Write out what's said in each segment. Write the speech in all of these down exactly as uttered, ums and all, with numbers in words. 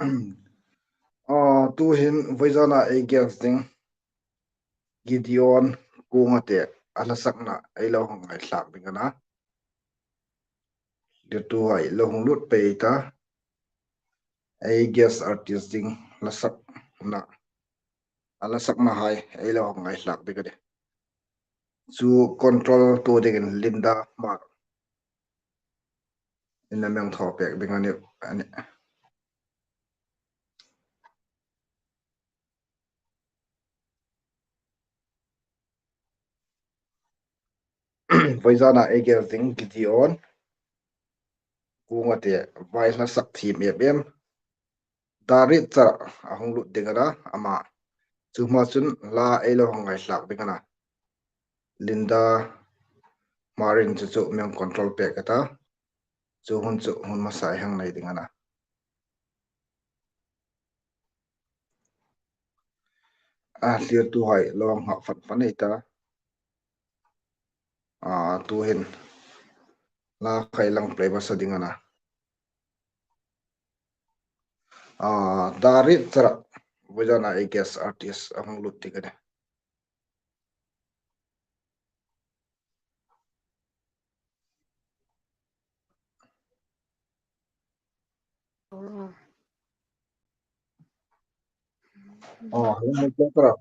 Ah, tuhin vawizana ei guest ding Gideon Kungate a hla sakna ei lo hang ngaithlak ding a na. Hlirtuhai lo hung lut pei ta. Ei guest artist ding hla sakna, a hla saknahai ei lo hang ngaithlak ding a nih. Chu control tu dingin Linda Hmar in a mi hang thaw pek ding a nih. Vawizana ei guest ding Gideon Kungate vai hla sak thiem em em. Darit chara a hung lut ding a na ama. Chu hma chun hla ei lo hang ngaithlak ding a na. Linda Hmarin chu chu mi hang control pek a ta. Chu hun chu hun hmasa ei hang nei ding a na. A hlirtuhai lo hang nghak fan fan ei ta. Ah, tuhin hla kha ei lo hang play masa ding a na. Ah, darit chara vawizana ei guest artist a hung lut ding a nih. Oh, hello, hello, hello.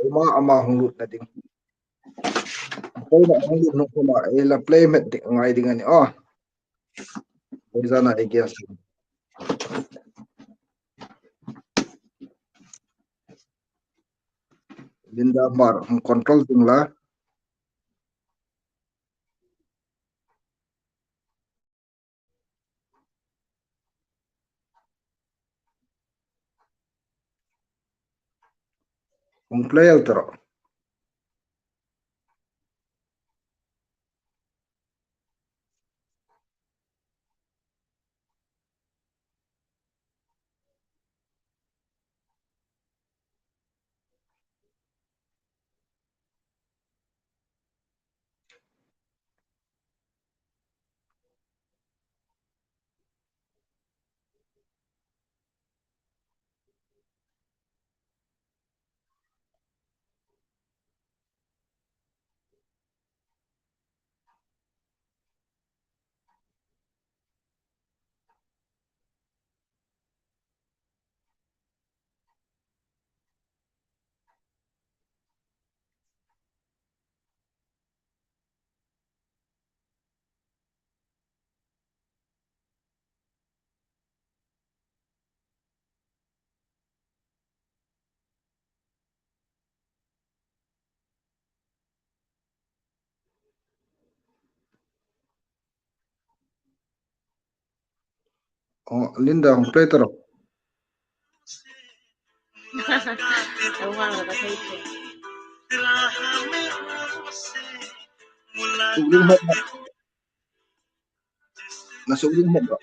Ama, ama hung lutna ding. Koina hung lut nuom khoma ei la play met ding ngai ding a nih. Oh. Vawizana ei guest. Linda Hmar hung control ding la. Hung play el ta rawh. Oh, Linda, hung play ta rawh. Suk ding hmawk rawh. Na suk ding hmawk rawh.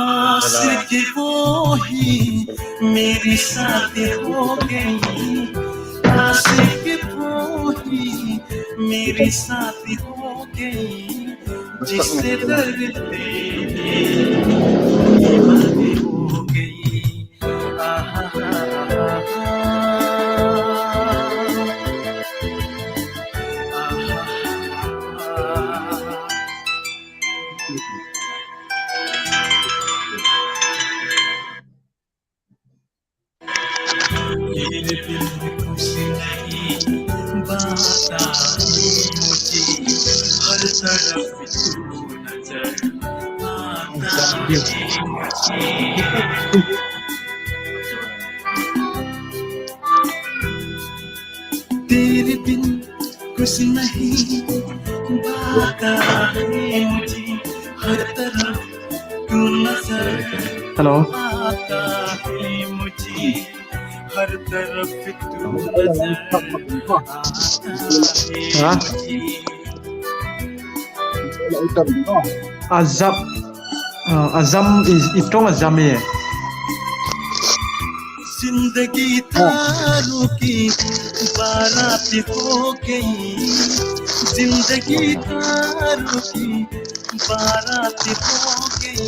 आशिक वो ही मेरी साथी हो गई, आशिक वो ही मेरी साथी हो गई, जिससे डरते थे दीवाने हो तेरे बिन कुछ नहीं भाता है मुझे, हर तरफ तू नजर Hello. आता है मुझे, हर तरफ तू नजर आता है हाँ? मुझे। Azam, uh, Azam is, is strong Azam here. जिंदगी तारों की बारात हो गई, जिंदगी तारों की बारात हो गई,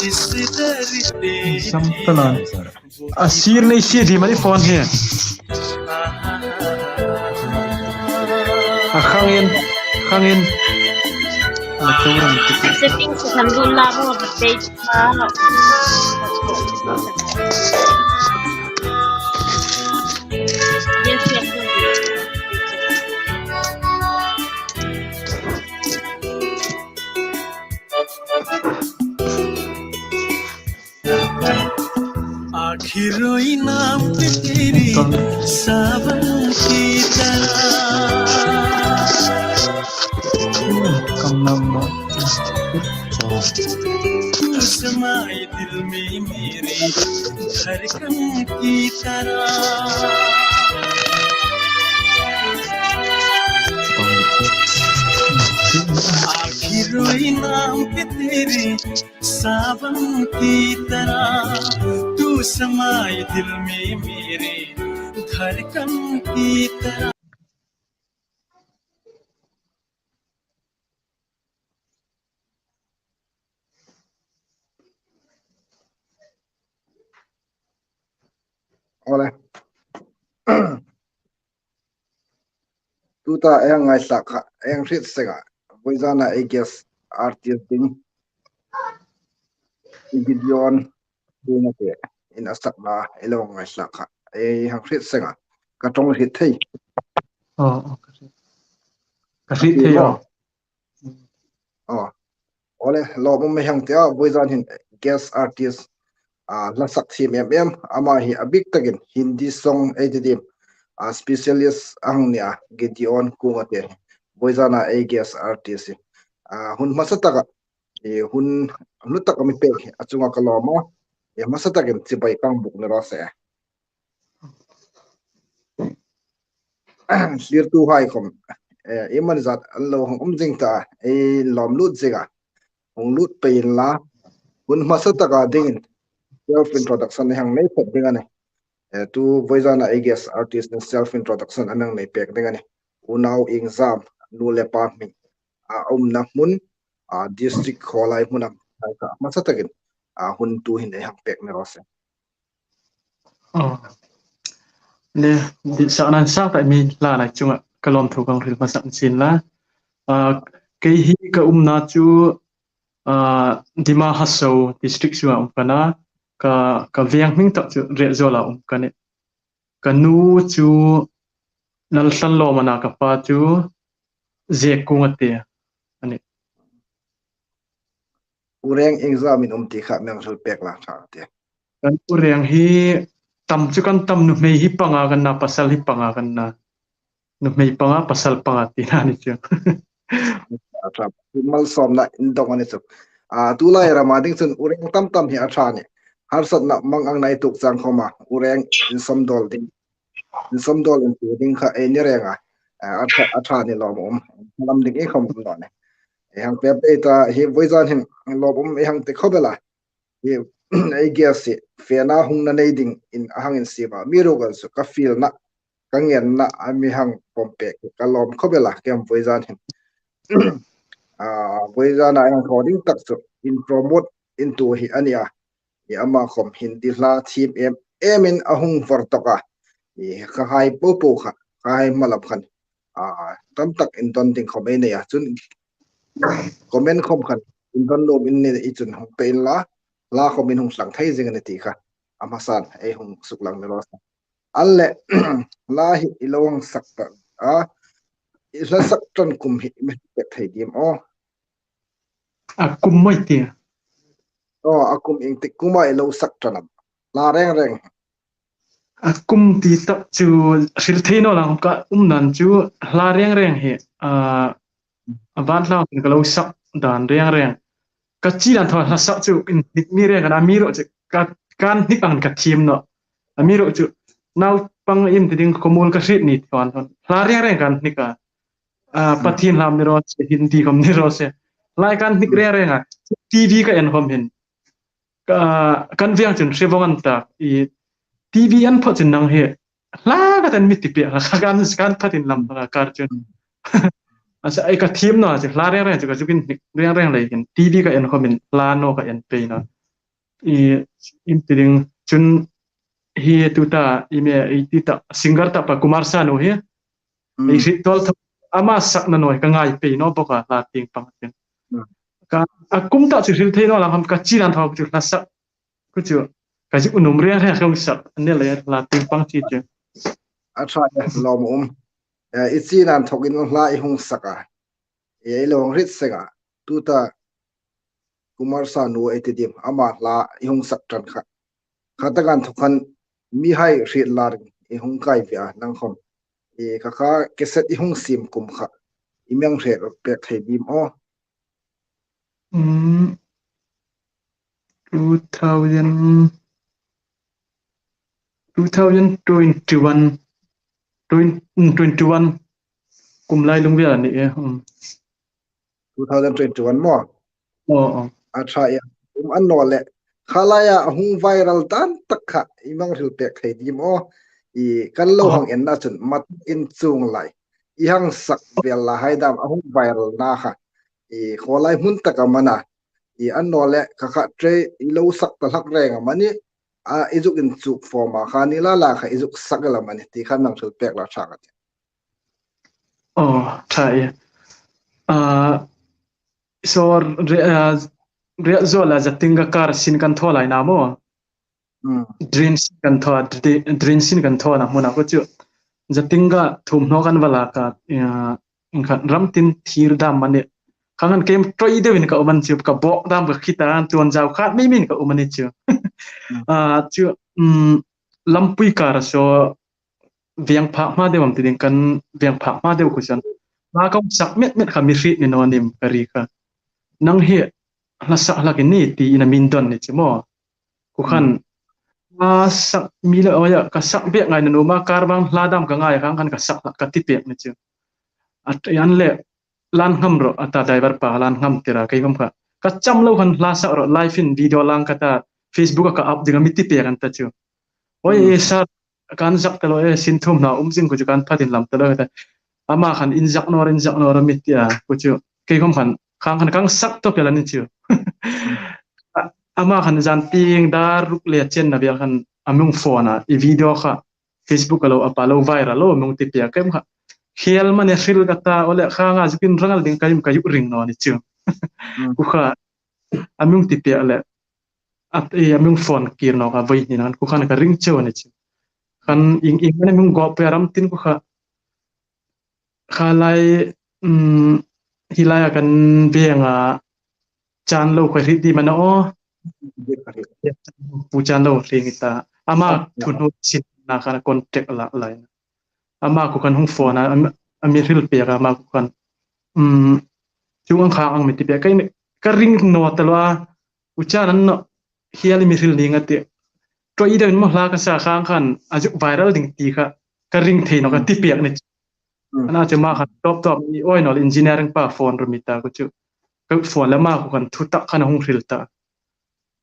जिस दर पे Azam talan. A sir nei si di mani phone hi. A khangin, khangin. Settings kan dun la ro update. Yes, yes, yes. आखिर रोई नाम पे तेरी सावन की तरह। Kam nam na. तू समाए दिल में मेरे धड़कन की तरह। आखिर रोई नाम पे तेरी सावन की तरह, तू समाए दिल में मेरे धड़कन की तरह। Ole. Tuta ei hang ngaithlak kha, ei hang hriet seng a. Vawizana ei guest artist ding Gideon Kuongate in a sakna ei lo ngaithlak kha. Ei hang hriet seng a. Ka ṭawng hriet thei. Oh, oh, ka hriet. Ka hriet thei, oh. Oh. Ole, lawmum ei hang ti a, vawizan hin guest artist, a, hla sak thiem em em, ama hi a bik takin Hindi song ei ti ding, a, specialist a hang ni a, Gideon Kuongate. Vawizana ei guest artist hi. A, hun hmasa taka, e, hun hlu taka mi pek hi a chunga ka lawm a, e, hmasa takin chibai ka hang buk ni raw se. Thlirtuhai khom, eh, iemani zat an lo hang um zing ta, ei lawm lut zing a, hung lut pei inla, hun hmasa taka dingin self introduction ei hang nei phawt ding a nih. Eh, tu vawizana ei guest artist in self introduction an hang nei pek ding a nih. Unau Iengzam, nu le pa hming, a umna hmun, a district khawlai hmun am, hmasa takin, a hun tuhin ei hang pek ni raw se. Oh. Le, ditsakna sang tak mi hla lai chunga ka lawmthu ka hang hril hmasa sien la. Ah, kei hi ka umna chu, ah, Dima Hasao district chunga um ka nih a, ka, ka veng hming tak chu Retzawl a um ka nih. Ka nu chu Lalthanlawm a na, ka pa chu Zek Kuongate a nih. U Reng Iengzam in um ti kha mi hang hril pek la ṭha ti. Kan U Reng hi tam chu kan tam, nuhmei hi panga kan na, pasal hi panga kan na. Nuhmei panga, pasal panga tina ni chu. Malsawmna in dong a ni chu. A, tulai rama ding chun U Reng tam tam hi a ṭha ni. Harsatna mang ang nei tuk chang khoma U Reng insawmdawl ding, insawmdawl intu ding kha ei ni reng a. A, a ṭha, a ṭha ni lawmum. Lam ding ei khom um naw ni. Ei hang pe pe ta hi, vawizan hin lawmum ei hang ti khawp el a. Hi, ei guest hi fena hungna nei dingin a hang insiem a. Mi ruok an su ka fielna, ka ngenna a mi hang pawm pek hi ka lawm khawp el a, kei am vawizan hin. A, vawizana ei hang thaw ding tak chu in promote intu hi a ni a. I ama khom Hindi hla thiem em emin a hung vawr tawk a. I kha hai po po kha, kha hai hmalak khan, a, tam tak indon ding khom ei nei a. Chun comment khom khan indon nuom in nei i chun hung pe inla, hla khom in hung tlang thei zing a nih ti kha a hmasan ei hung suklang ni raw se. An le, hla hi i lo hang sak ta a, i hla sak ṭan kum hi i mi pek thei dim aw? A kum maw i ti? Aw, a kum ieng tik kuma i lo sak ṭan am? Hla reng reng. A kum ti tak chu hril thei naw lang ka um nan chu hla reng reng hi, a, a van hlau ka lo sak dan reng reng. Ka chi dan thaw hla sak chu inhnik mi reng kan a mi ro chu ka, kan hnik ang ka thiem naw. A mi ro chu naupang im ti ding khawmuol ka hriet ni thawn thawn. Hla reng reng kan hnik a. A, Pathien hla ni raw se, Hindi khawm ni raw se. Lai kan hnik reng reng a. T V ka en khawm hin. Ka, kan veng chun hre vong an ta. I T V an phawt chun nang hi hla ka tan mi ti pek, hla kan, kan phatin lam ka kar chun. A sa, ei ka thiem naw chu hla reng reng chu ka zuk inhnik reng reng lei hin. T V ka en khawmin hla naw ka en pei naw. I, im ti ding chun hi tuta, i me, i ti ta, singer ta pa Kumar Sanu hi. Mm. Ei hriet tawl thaw, ama sakna naw ka ngai pei naw bawk a, hla tieng pang chun. Mm. Ka, a kum ta chu hril thei naw lang khawm ka chi dan thaw chu hla sak. Ku chu, ka zuk nuom reng reng hung sak, a ni le hla tieng pang chi chu. A ṭha e, lawm um. Eh, i chi dan thawkin hla i hung sak a. Eh, i lo hang hriet seng a. Tuta Kumar Sanu ei ti dim, ama hla i hung sak ṭan kha. Kha tak an thawk khan mihai hriet lai ring i hung kai ve a nang khawm. Eh, kha kha cassette i hung siem kum kha. I mi hang hril pek thei dim aw? Mm, two thousand, two thousand twenty-one, twenty, mm, twenty-one kum lai lung vel a ni e, mm. Two thousand twenty-one maw? Aw, aw. A ṭha e, um, a naw le. Kha laia a hung viral dan tak kha i mi hang hril pek thei dim aw? I kan lo hang enna chun mat in chuong lai. I hang sak vel la hai dam a hung viral na kha. I khawlai hmun tak am a na. I a naw le kha kha trei i lo sak ta hlak reng am a ni. A, i zuk inchuk form a kha ni la la kha i zuk sak el am a ni ti kha mi hang hril pek la ṭha ka ti. Aw, ṭha e. A, so, re, a, re zo la Zatinga kar sin kan thaw lai na maw? Mm. Dream sin kan thaw, dre-, dream sin kan thaw na hmuna ko chu. Zatinga thum hnaw kan va la ka, a, in khan ram tin thir dam a ni. Kha ngan kem troi deuin ka um an chu, ka bawk dam ka khita an tuon zau khat mi min ka um a ni chu. Mm. A, chu, mm, lampui kar so, veng phak hma deu am ti ding kan veng phak hma deu khu chun. Hla ka hung sak met met kha mi hriet ni naw nim ka ri kha. Nang hi hla sak hlak i ni ti in a min don ni chu maw. Khu khan, mm, hla sak mi le oya ka sak bek ngai naw nuom a kar vang hla dam ka ngai khang khan ka sak hlak ka ti pek ni chu. A, an le lan ngam ro, a ta driver pa lan ngam tira kei khawm kha. Ka cham lo khan hla sak ro, live in video lang ka ta, Facebook a ka up ding a mi ti pek an ta chu. Oi, mm, e sir, kan zak ta lo e, sin thum hna um zing khu chu kan phatin lam ta lo e ta. Ama khan in zak naw, in zak naw mi ti a, khu chu. Kei khawm khan, khang khan kang sak tawp el a ni chu. Mm. A, ama khan zan tieng dar ruk le chen na vel khan a mi hung phone a, i video kha Facebook a lo, a pa lo viral lo, a mi hung ti pek kei kha. Khel mani hril ka ta, ole khang a zuk inrangal ding ka im ka zuk ring naw ni chu. Mm. Khu kha, a mi hung ti pek le. A, e, a mi hung phone kir naw kha, voi ni nan khu khan ka ring cheu ni chu. Khan ing, ing mani mi hung gop pe ram tin khu kha. Kha lai, um, hi laia kan veng a chan lo kha hriet ding am a na aw. Pu Chanlo hring i ta. Ama, oh, yeah, thunu sin na khan contact la lai. Ama khu khan hung phone a, am-, a mi hril pek a, ama khu khan. Um, chung ang khang ang mi ti pek. Ka ring naw ta lo a. U Chan an naw, hiel i mi hril ding a ti. Ṭoi deuin maw hla ka sa khang khan, a zuk viral ding ti kha, ka ring thei naw ka, mm, ti pek ni. Mm. Ana chu ama khan tawp tawp ni awi naw le engineering pa phone ro mi ta khu chu. Ka phone le ama khu khan thutak khan a hung hril ta.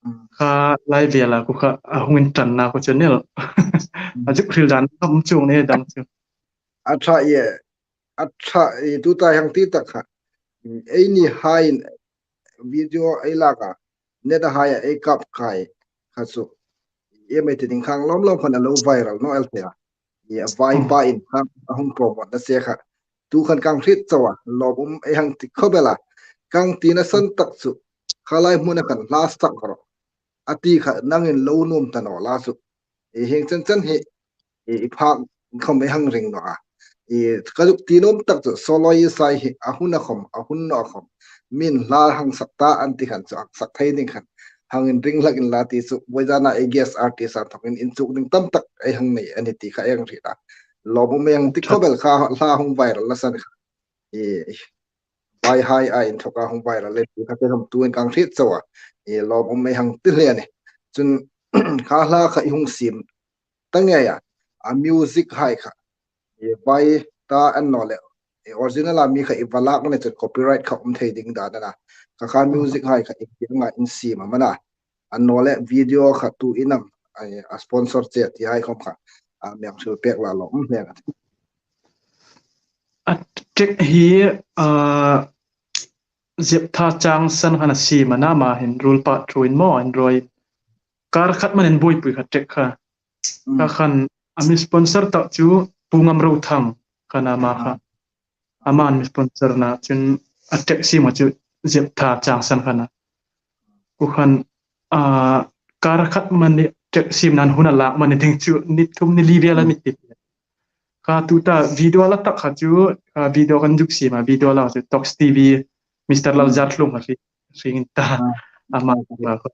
Mm. Kha lai vela khu kha a hung inṭan na khu chu nel. Mm. A zuk hril dan khawm chuong ni dang chu. A ṭha e, a ṭha e, tuta hang ti tak kha. Eini hai video ei lak a, net a hai a ei kap kai kha chu. Em ei ti ding khang lawm lawm khan a lo viral naw el thei a. I a vai, mm, pa in khang a hung promote na se kha. Tu khan kang hriet chau a, lawm um ei hang ti khawp el a. Kang tina san tak chu. Kha lai hmuna khan hla sak ro. A ti kha nangin lo nuom ta naw la chu. I hieng chen chen hi i, i phak khom ei hang ring naw a. I, ka zuk ti nuom tak chu soloist hai hi a hun a khom, a hun naw a khom, min hla hang sak ta an ti khan chu a sak thei ding khan hang inring hlak inla ti chu vawizana ei guest artist a thawkin inchuk ding tam tak ei hang nei a nih ti kha ei hang hriet a. Lawmum ei hang ti khawp el kha, hla hung viral la san kha. I, vai hai a inthawka hung viral le ti kha te khom tuhin ka hang hriet chau a. I, lawmum ei hang ti hle a nih. Chun kha hla kha i hung siem ta ngei a. A music hai kha i vai ta annawleh i original a mi kha i va lak a nih chun copyright kha um thei ding dan a na. Kha kha music hai kha ieng anga in siem am a na. Annawleh video kha tuin am a, a sponsor che ti hai khom kha a mi hang hril pek la lawmum hle a. A track hi, ah, Zeptha Changsan khan a siem a na, ama hin rul pa thuin maw, an ruoi. Kar khat man an buoipui kha track kha. Kha khan a mi sponsor tak chu Pu Ngamrothang khan ama kha. Aman mi sponsor na chun a track siem a chu Zeptha Changsan khan a. Kha khan, ah, kar khat man ni track siemnan hun a lak man ni ding chu ni thum ni li vel a mi ti. Kha tuta video la tak kha chu, kha video kan zuk siem a, video la chu Tox T V, Mister Lalzarhlung a hri, hring ta. Ama kha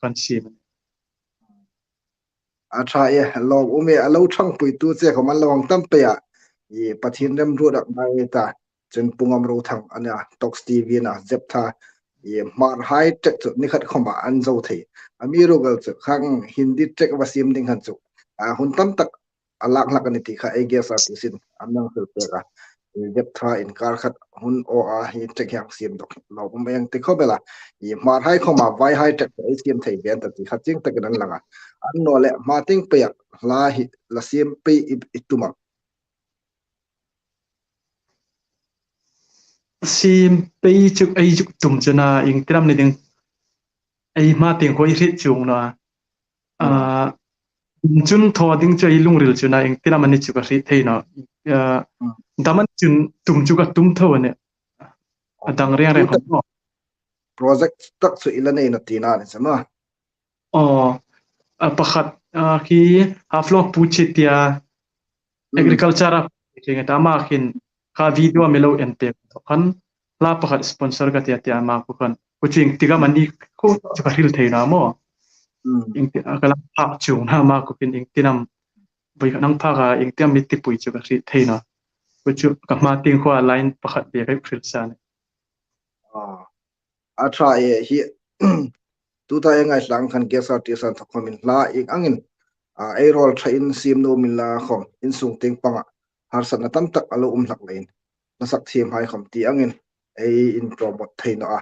kan siem. A ṭha e, lawmum e, a lo ṭhangpuitu che khom an lo hang tam pei a. I, Pathien remruot a ngai ta. Chun Pu Ngamrothang a na, Tox T V a na, Zeptha, i, Hmar hai track chu ni khat khoma an zo thei. Amiruokchu khang Hindi track va siem ding khan chu, a, hun tam tak a lak hlak a nih ti kha ei guest artist in a mi hang hril pek a. I, Zeptha in kar khat hun aw a hi track hi hang siem dawk lawmum ei hang ti khawp el a. I, Hmar hai khoma vai hai track ei siem thei ve an ta ti kha chieng takin an lang a. Annawleh hma tieng peia hla hi la siem pei i, i tum am? Siem pei chu ei zuk tum chu a na, ieng tin am ni ding. Ei hma tieng kha ei hriet chuong naw a. Ah, chun thaw ding chu ei lungril chu a na, ieng tin am a ni chu ka hriet thei naw. Ah, dam a ni chun tum chu ka tum tho a nih. A dang reng reng khom. Project tak chu i la nei naw tina ni chu am a? Aw, a pakhat, ah, khi Haflong Pu Chitia, agriculture a, khi nge ta ama khin kha video mi lo en pek khan hla pakhat sponsor ka tia tia ama kha khan. Kha chu ieng tin am a ni kha chu ka hril thei naw maw. Ieng tin, a ka la phak chuong naw ama kha khin ieng tin am boi ka nang phak a, ieng tin am mi tipui chu ka hriet thei naw. Kha chu ka hma tieng kha line pakhat bek ka hril sa a nih. Ah. A ṭha e hi, tuta ei ngaithla ang khan guest artist an thawk khomin hla ieng angin, a, ei rawl ṭhain siem nuom inla khom, insung tieng panga harsatna tam tak a lo um hlak leiin, hla sak thiem hai khom ti angin ei inpromote thei naw a.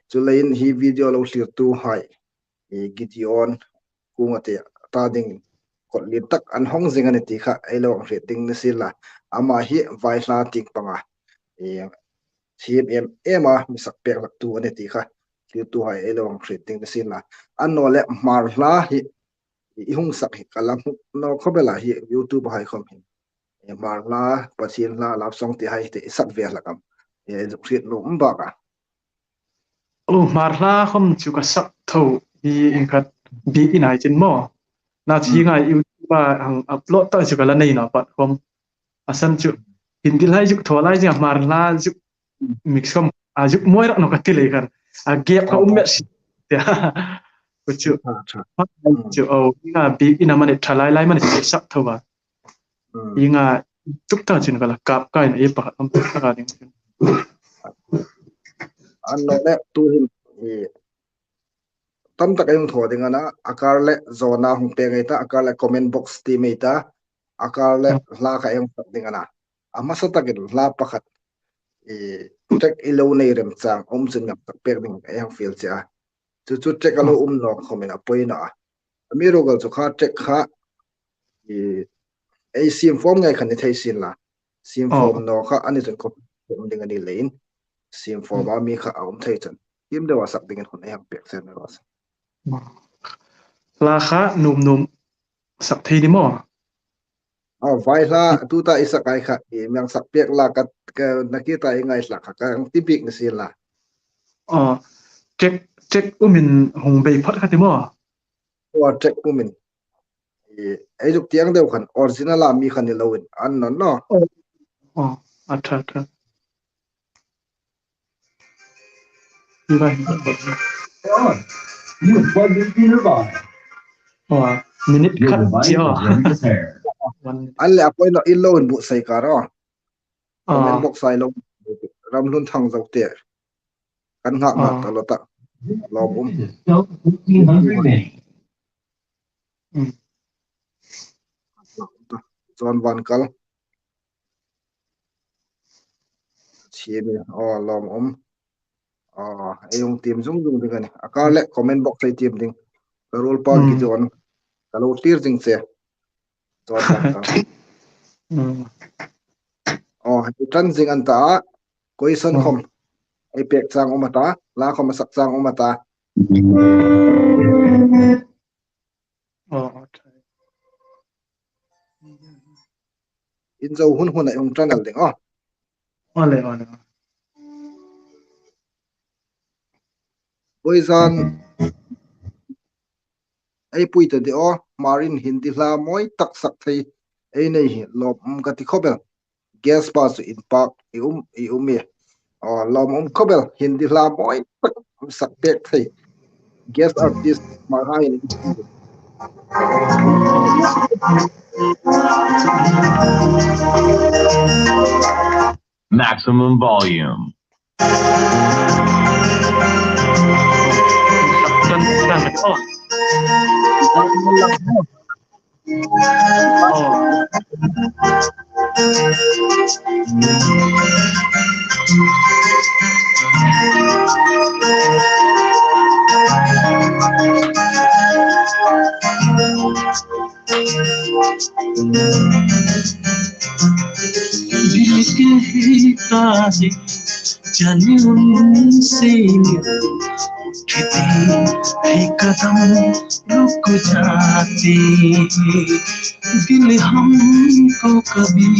Chuleiin hi video lo thlirtu hai, i, Gideon Kung a ti ta ding kawtlien tak an hawng zing a nih ti kha ei lo hang hriet ding ni sienla. Ama hi vai hla tieng panga, i, thiem em em a mi sak pek hlaktu a nih ti kha thlirtu hai ei lo hang hriet ding ni sienla. Annawleh Hmar hla hi i hung sak hi ka la hmu naw khawp el a, hi YouTube hai khom hin. I, Hmar hla, Pathien hla, love song ti hai te i sak ve hlak am? I, zuk hriet nuom bak a. Aw, Hmar hla khom chu ka sak tho, hi ieng khat bik i nei chun maw. Nachu hi ngai YouTube a hang upload ta chu ka la nei naw pat khom. A san chu Hindi hla zuk thaw lai zing a, Hmar hla zuk mix khom, a, zuk mawi rak naw ka ti lei khan. A gap kha um met si. Tia. Kha chu. Chu, aw, ieng a bik i nei am a ni, ṭha lai lai am a ni chu sak tho a. Ieng a tuk ta chun ka la kap ka in ei pakhat am tuk ta ka ding. Annawleh tuhin, i, tam tak ei hung thaw ding a na, a kar le zawna hung pek ei ta, a kar le comment box ti mei ta, a kar le hla kha ei hung sak ding a na. A hmasa takin hla pakhat, i, track i lo nei remchang um chun ngam tak pek ding ei hang fiel che a. Chu chu track a lo um naw khomin a poi naw a. Amiruokchu kha track kha, i, ei siem form ngei khan ni thei sienla. Siem form naw kha a ni chun khom ding a ni leiin. Siem form a mi kha a um thei chun. Kim deu a sak dingin hun ei hang pek chen ni raw se. Hla kha nuom nuom sak thei ni maw? Aw, vai hla tuta i sak hai kha, i, mi hang sak pek la ka, ka nakie ta i ngaithla kha ka hang ti bik ni sienla. Aw, track, track umin hung bei phawt kha ti maw? Aw, track umin. Ei zuk tieng deu khan original a mi khan ni loin an nawn naw. Oh, oh, a ṭha, ṭha. Bye. You've plugged into your device. Oh, minute khat. Your device is ready to pair. One minute. An le a poi lo, in lo inbuotsai ka ro. Comment box a lo. Ramhlun Thangzaute. Kan nghak nghak ta lo ta. Lawm um. Fifteen hundred names. Mm. Chuong van kal. Chimi, aw, lawm um. Aw, ei hung tiem zung zung ding a nih. A kar le comment box ei tiem ding. Ka ruol pa ki chuong. Ka lo tlir zing che. Chuong van kal. Mm. Aw, hei ṭan zing an ta. Question khom. Ei pek chang um a ta. La khom a sak chang um a ta. Oh, okay. In zo hun hun a hung ṭan el ding, aw. Ole, ole. Vawizan ei pui ta de aw, Hmar in Hindi hla mawi tak sak thei ei nei hi lawm um ka ti khop el. Guest pa chu inpak i um, i um e. Aw, lawm um khop el, Hindi hla mawi tak sak pek thei. Guest artist Hmar hai ni. Maximum volume. दिल कहता है चले उनसे, उठते ही कदम रुक जाते हैं। दिल हमको कभी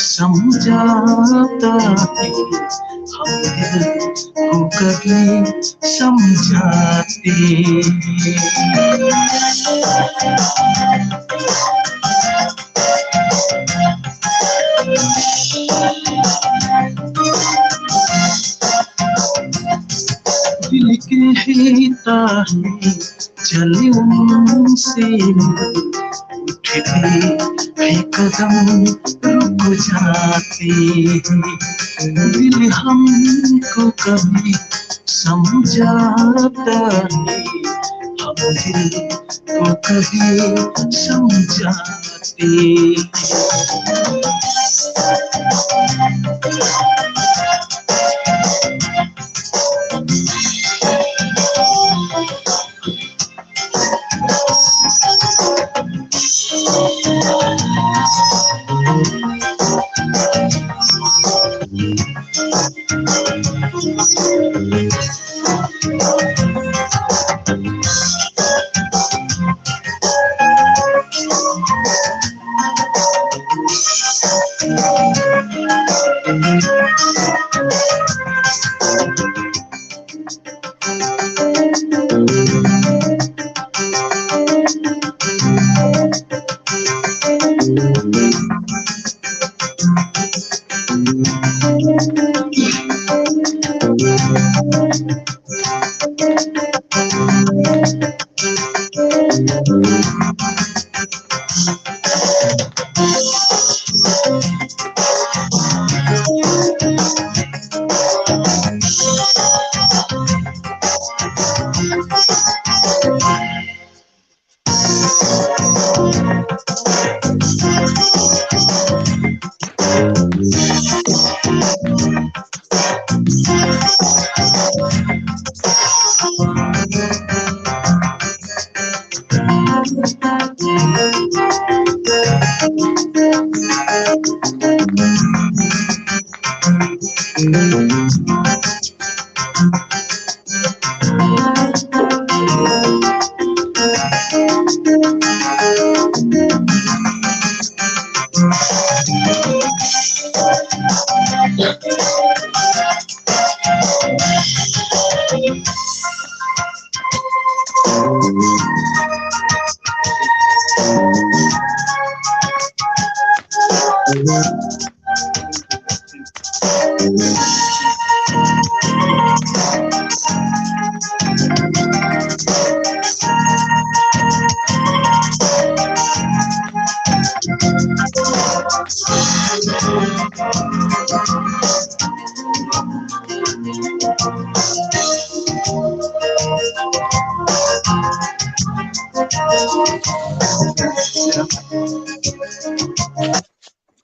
समझाता है, हम दिल को कभी समझाते हैं। दिल कहता है चले उनसे, उठते ही कदम रुक जाते हैं। दिल हमको कभी समझाता है, हम दिल को कभी समझाते हैं।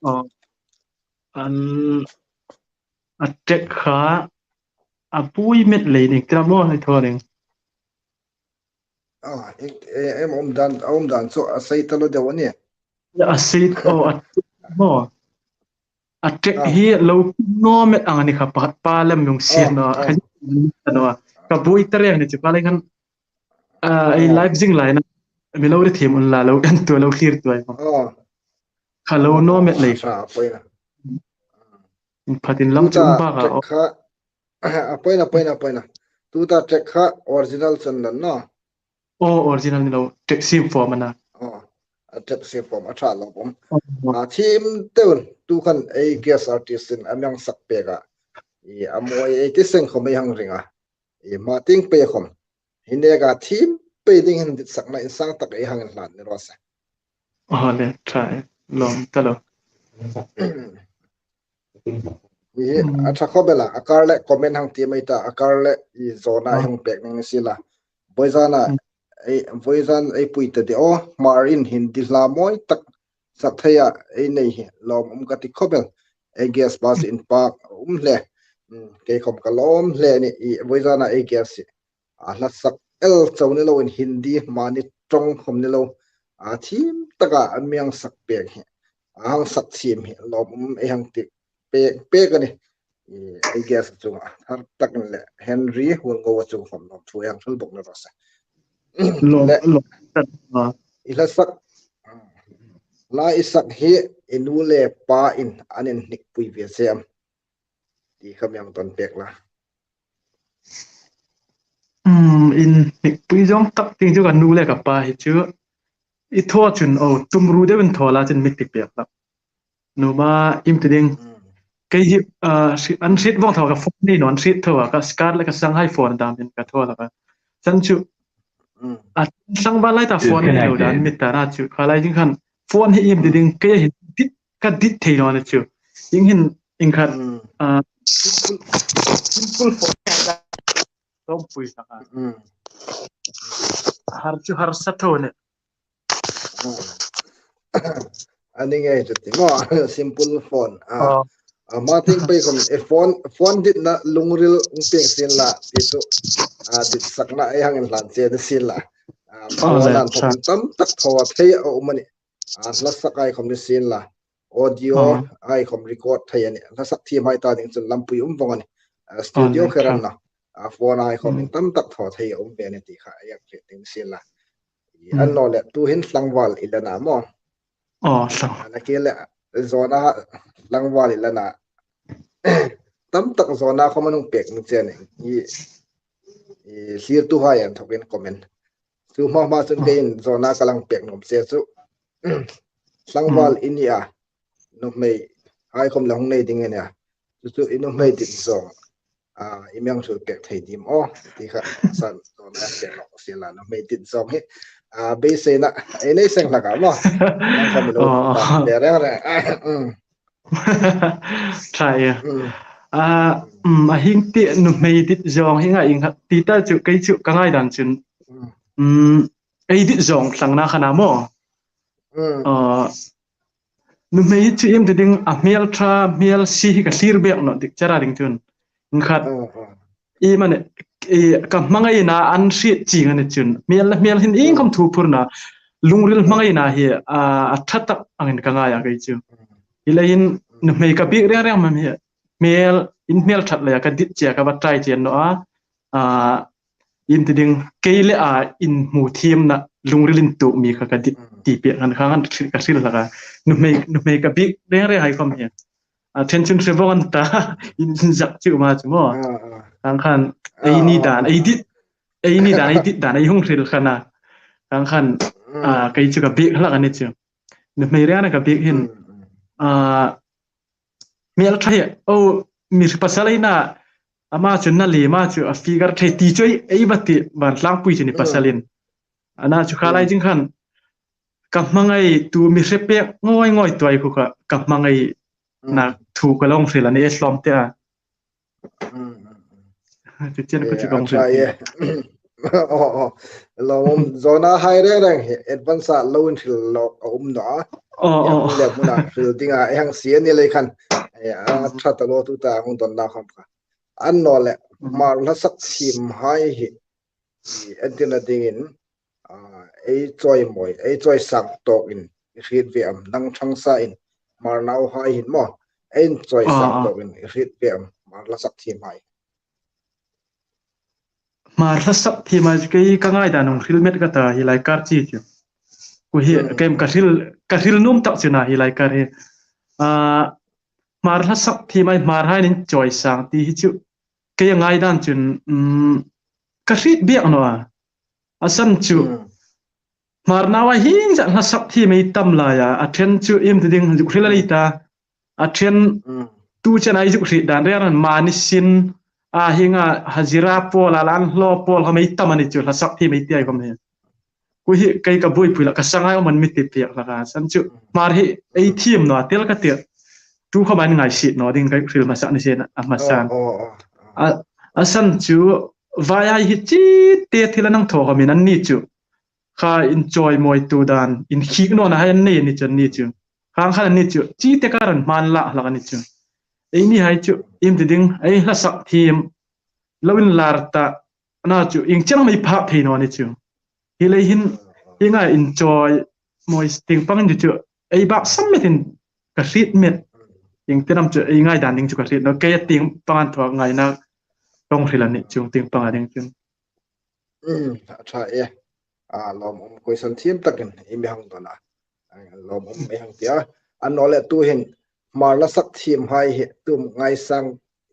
Aw, an a tek kha a pui met lei ning tira maw, hei thaw ning. Ah, em, em, um dan, um dan chu a sei ta lo deu a nih. A sei, aw, a tek maw. A tek hi lo naw met ang a ni kha, pakhat pa lem nung sir naw, kha ni naw. Ka buoi ta reng ni chu kha lei khan, ah, ei live zing lai na. Mi lo ri thim un la lo en tu lo clear tu ai. Kha lo naw met lei. Sa poi na. In phatin lam chu um ba ka. Kha, a poi na, poi na, poi na. Tuta tek kha original chan dan na. Aw, original ni lo, tek sim form a na. Aw, a tek sim form a ṭha lo pawm. A thim teun, tu khan ei guest artist in a mi hang sak pek a. I a mawi ei ti seng khawm ei hang ring a. I ma ting pei khawm. Hi neka thim pei ding hin ditsakna insang tak ei hang inhlan ni raw se. Aw le, ṭha e, lawm ta lo. Hi a ṭha khawp el a, a kar le comment hang ti mai ta, a kar le i zawna hang pek ning si la. Vawizana, ei, vawizan ei pui ta de aw, Hmar in Hindi hla mawi tak sak thei a, ei nei hi, lawm um ka ti khawp el. Ei guest pa chu inpak um hle. Kei khawm ka lawm hle ni, i vawizana ei guest hi. A hla sak el chau ni lo in Hindi mani ṭawng khawm ni lo. A thim taka a mi hang sak pek hi. A hang sak thim hi lawm um ei hang ti pek, pek a ni. I, ei guest chunga thar takin le Henry Huolngo a chung khawm lawm thu ei hang hril bawk ni raw se. Lawm, lawm. I hla sak, hla i sak hi i nu le pa in an inhnikpui ve che am ti kha mi hang ton pek la. Um, inhnikpui zawng tak ding chu ka nu le ka pa hi chu. I thaw chun, aw, tumru deuin thaw la chun mi ti pek la. Numa, im ti ding. Kei hi, ah, hri-, an hriet vawng thaw ka phone ni naw, an hriet thaw a, ka scar le ka sanghai phone dam in ka thaw la ka. Chan chu, a tlangval lai ta phone ni lo dan mi ta na chu. Kha lai ding khan phone hi im ti ding, kei hi dit, ka dit thei naw ni chu. Ding hin, in khat, ah, simple, simple phone. Tawmpui sak a. Har chu harsa tho ne. A ni ngei chu ti maw, simple phone. A, a ma ting pei khawm, e phone, phone ditna lungril um pieng sien la, ti chu. A, ditsakna ei hang inhlan che ni sien la. A, phone an phone tam tak thaw thei a um a ni. A, hla sak ai khawm ni sien la. Audio ai khawm record thei a ni. Hla sak thiem hai ta ding chun lampui um vawng a ni. A, studio kher an na. A, phone ai khawm in tam tak thaw thei a um ve ni ti kha ei hang hriet ding sien la. An naw le tu hin tlangval i la na maw. Aw, tlang. A, na ke le zawna tlangval i la na. Tam tak zawna khawm an hung pek ni che ni. I, i thlirtu hai an thawkin comment. Chu hma hma chun keiin zawna ka lang pek nuom che chu. Tlangval i ni a, nuhmei hai khawm la hung nei ding a nia. Chu chu i nuhmei dit zawng, a, i mi hang hril pek thei dim aw, ti kha san zawna pek nawk sien la, nuhmei dit zawng hi, a, beiseina ei nei seng hlak a maw. Nang khawm i lo, aw, aw, le reng reng. Ṭha e. A, um, a hing ti nuhmei dit zawng hi ngai ing kha ti ta chu kei chu ka ngaidan chun. Um, ei dit zawng tlangna kha na maw. A, nuhmei hi chu im ti ding a hmel ṭha, hmel si hi ka thlir bek naw dik chara ding chun. Khat. I mani, i, ka hmangaina an hriet ching a ni chun. Hmel le hmel hin iengkhawm thu phurna, lungril hmangaina hi, a, a ṭha tak angin ka ngai a kei chu. Hi leiin nuhmei ka biek reng reng mem hi. Hmel, in hmel ṭhat leia ka dit che a ka va try che naw a. A, in ti ding, kei le a inhmu thiemna lungril intuok mi kha ka dit ti pek khan khan ka hril hlak a. Nuhmei, nuhmei ka biek reng reng hai khawm hi. A, then chun hre vawng an ta, in, in zak chu ma chu maw. A, a. Kang khan, a, ei ni dan, ei dit, ei ni dan, ei dit dan, ei hung hril khan a. Kang khan, a, kei chu ka biek hlak a ni chu. Nuhmei reng reng ka biek hin, a, hmel ṭha hi, o, mi pasal ei na, ama chu na lem a chu a figure thei ti chu ei, ei va ti, vantlangpui chu ni pasalin. Ana chu kha lai zing khan, ka hmangaitu mi hre pek ngoi ngoi tuai khu kha, ka hmangai na thu ka lo hril a ni e hlawm te a. Chu chen ka chu ka hung hril. Aw, aw. Lo um, zona hai reng reng hi advance a lo in hril lo a um naw a. Aw, aw. Le mun a hril ding a, ei hang si a ni lei khan. Ei, a ṭha ta lo tu ta hung don na kham kha. An naw le, Hmar hla sak thiem hai hi, i, entirna dingin, a, ei chawimawi, ei chawisang tawkin i hriet ve am, nang ṭhangsa in, Hmar nauhai hin maw, ei chawisang tawkin i hriet ve am, Hmar hla sak thiem hai. Hmar hla sak thiem hai chu kei ka ngaidan hung hril met ka ta hi lai kar chi chu. Ku hi, kem ka hril, ka hril nuom tak chu na hi lai kar hi. A, Hmar hla sak thiem hai, Hmar hai nin chawisang ti hi chu. Kei a ngaidan chun, um, ka hriet biek naw a. A san chu, Hmar nauhai hin zat hla sak thiem ei tam lai a. A ṭhen chu im ti ding zuk hril a ni ta. A ṭhen tu chen ei zuk hriet dan reng reng mani sin a hinga hajira pawl a lan hlaw pawl khom ei tam a ni chu hla sak thiem ei ti ai khom hi. Ku hi kei ka buoipui la ka sangai man mi ti piak la ka san chu. Hmar hi ei thiem naw a tel ka ti. Tu khom an ngai si naw ding ka hril hmasa ni sen a hmasan. A, a san chu vai hai hi chi te thil a nang thaw khom in an ni chu. Kha inchawimawitu dan, inkhik nawna hai an nei a ni chu an ni chu. Khang khan an ni chu, chi te kar an hman la hlak a ni chu. Eini hai chu, im ti ding, ei hla sak thiem, lo inlar ta, ana chu, ieng chen am ei phak thei naw a ni chu. Hi lei hin, hi ngai inchawimawi tieng pang ni chu, ei bak sam metin ka hriet met. Ieng chen am chu, ei ngaidan ding chu ka hriet naw, kei a tieng pang an thaw ngaina ka hung hril a ni chu, tieng pang a ding chu. Um, a ṭha e. A, lawmum, question thiem takin i mi hang don a. A, lawmum i hang ti a. An naw le tu hin Hmar hla sak thiem hai hi tu ngaisang,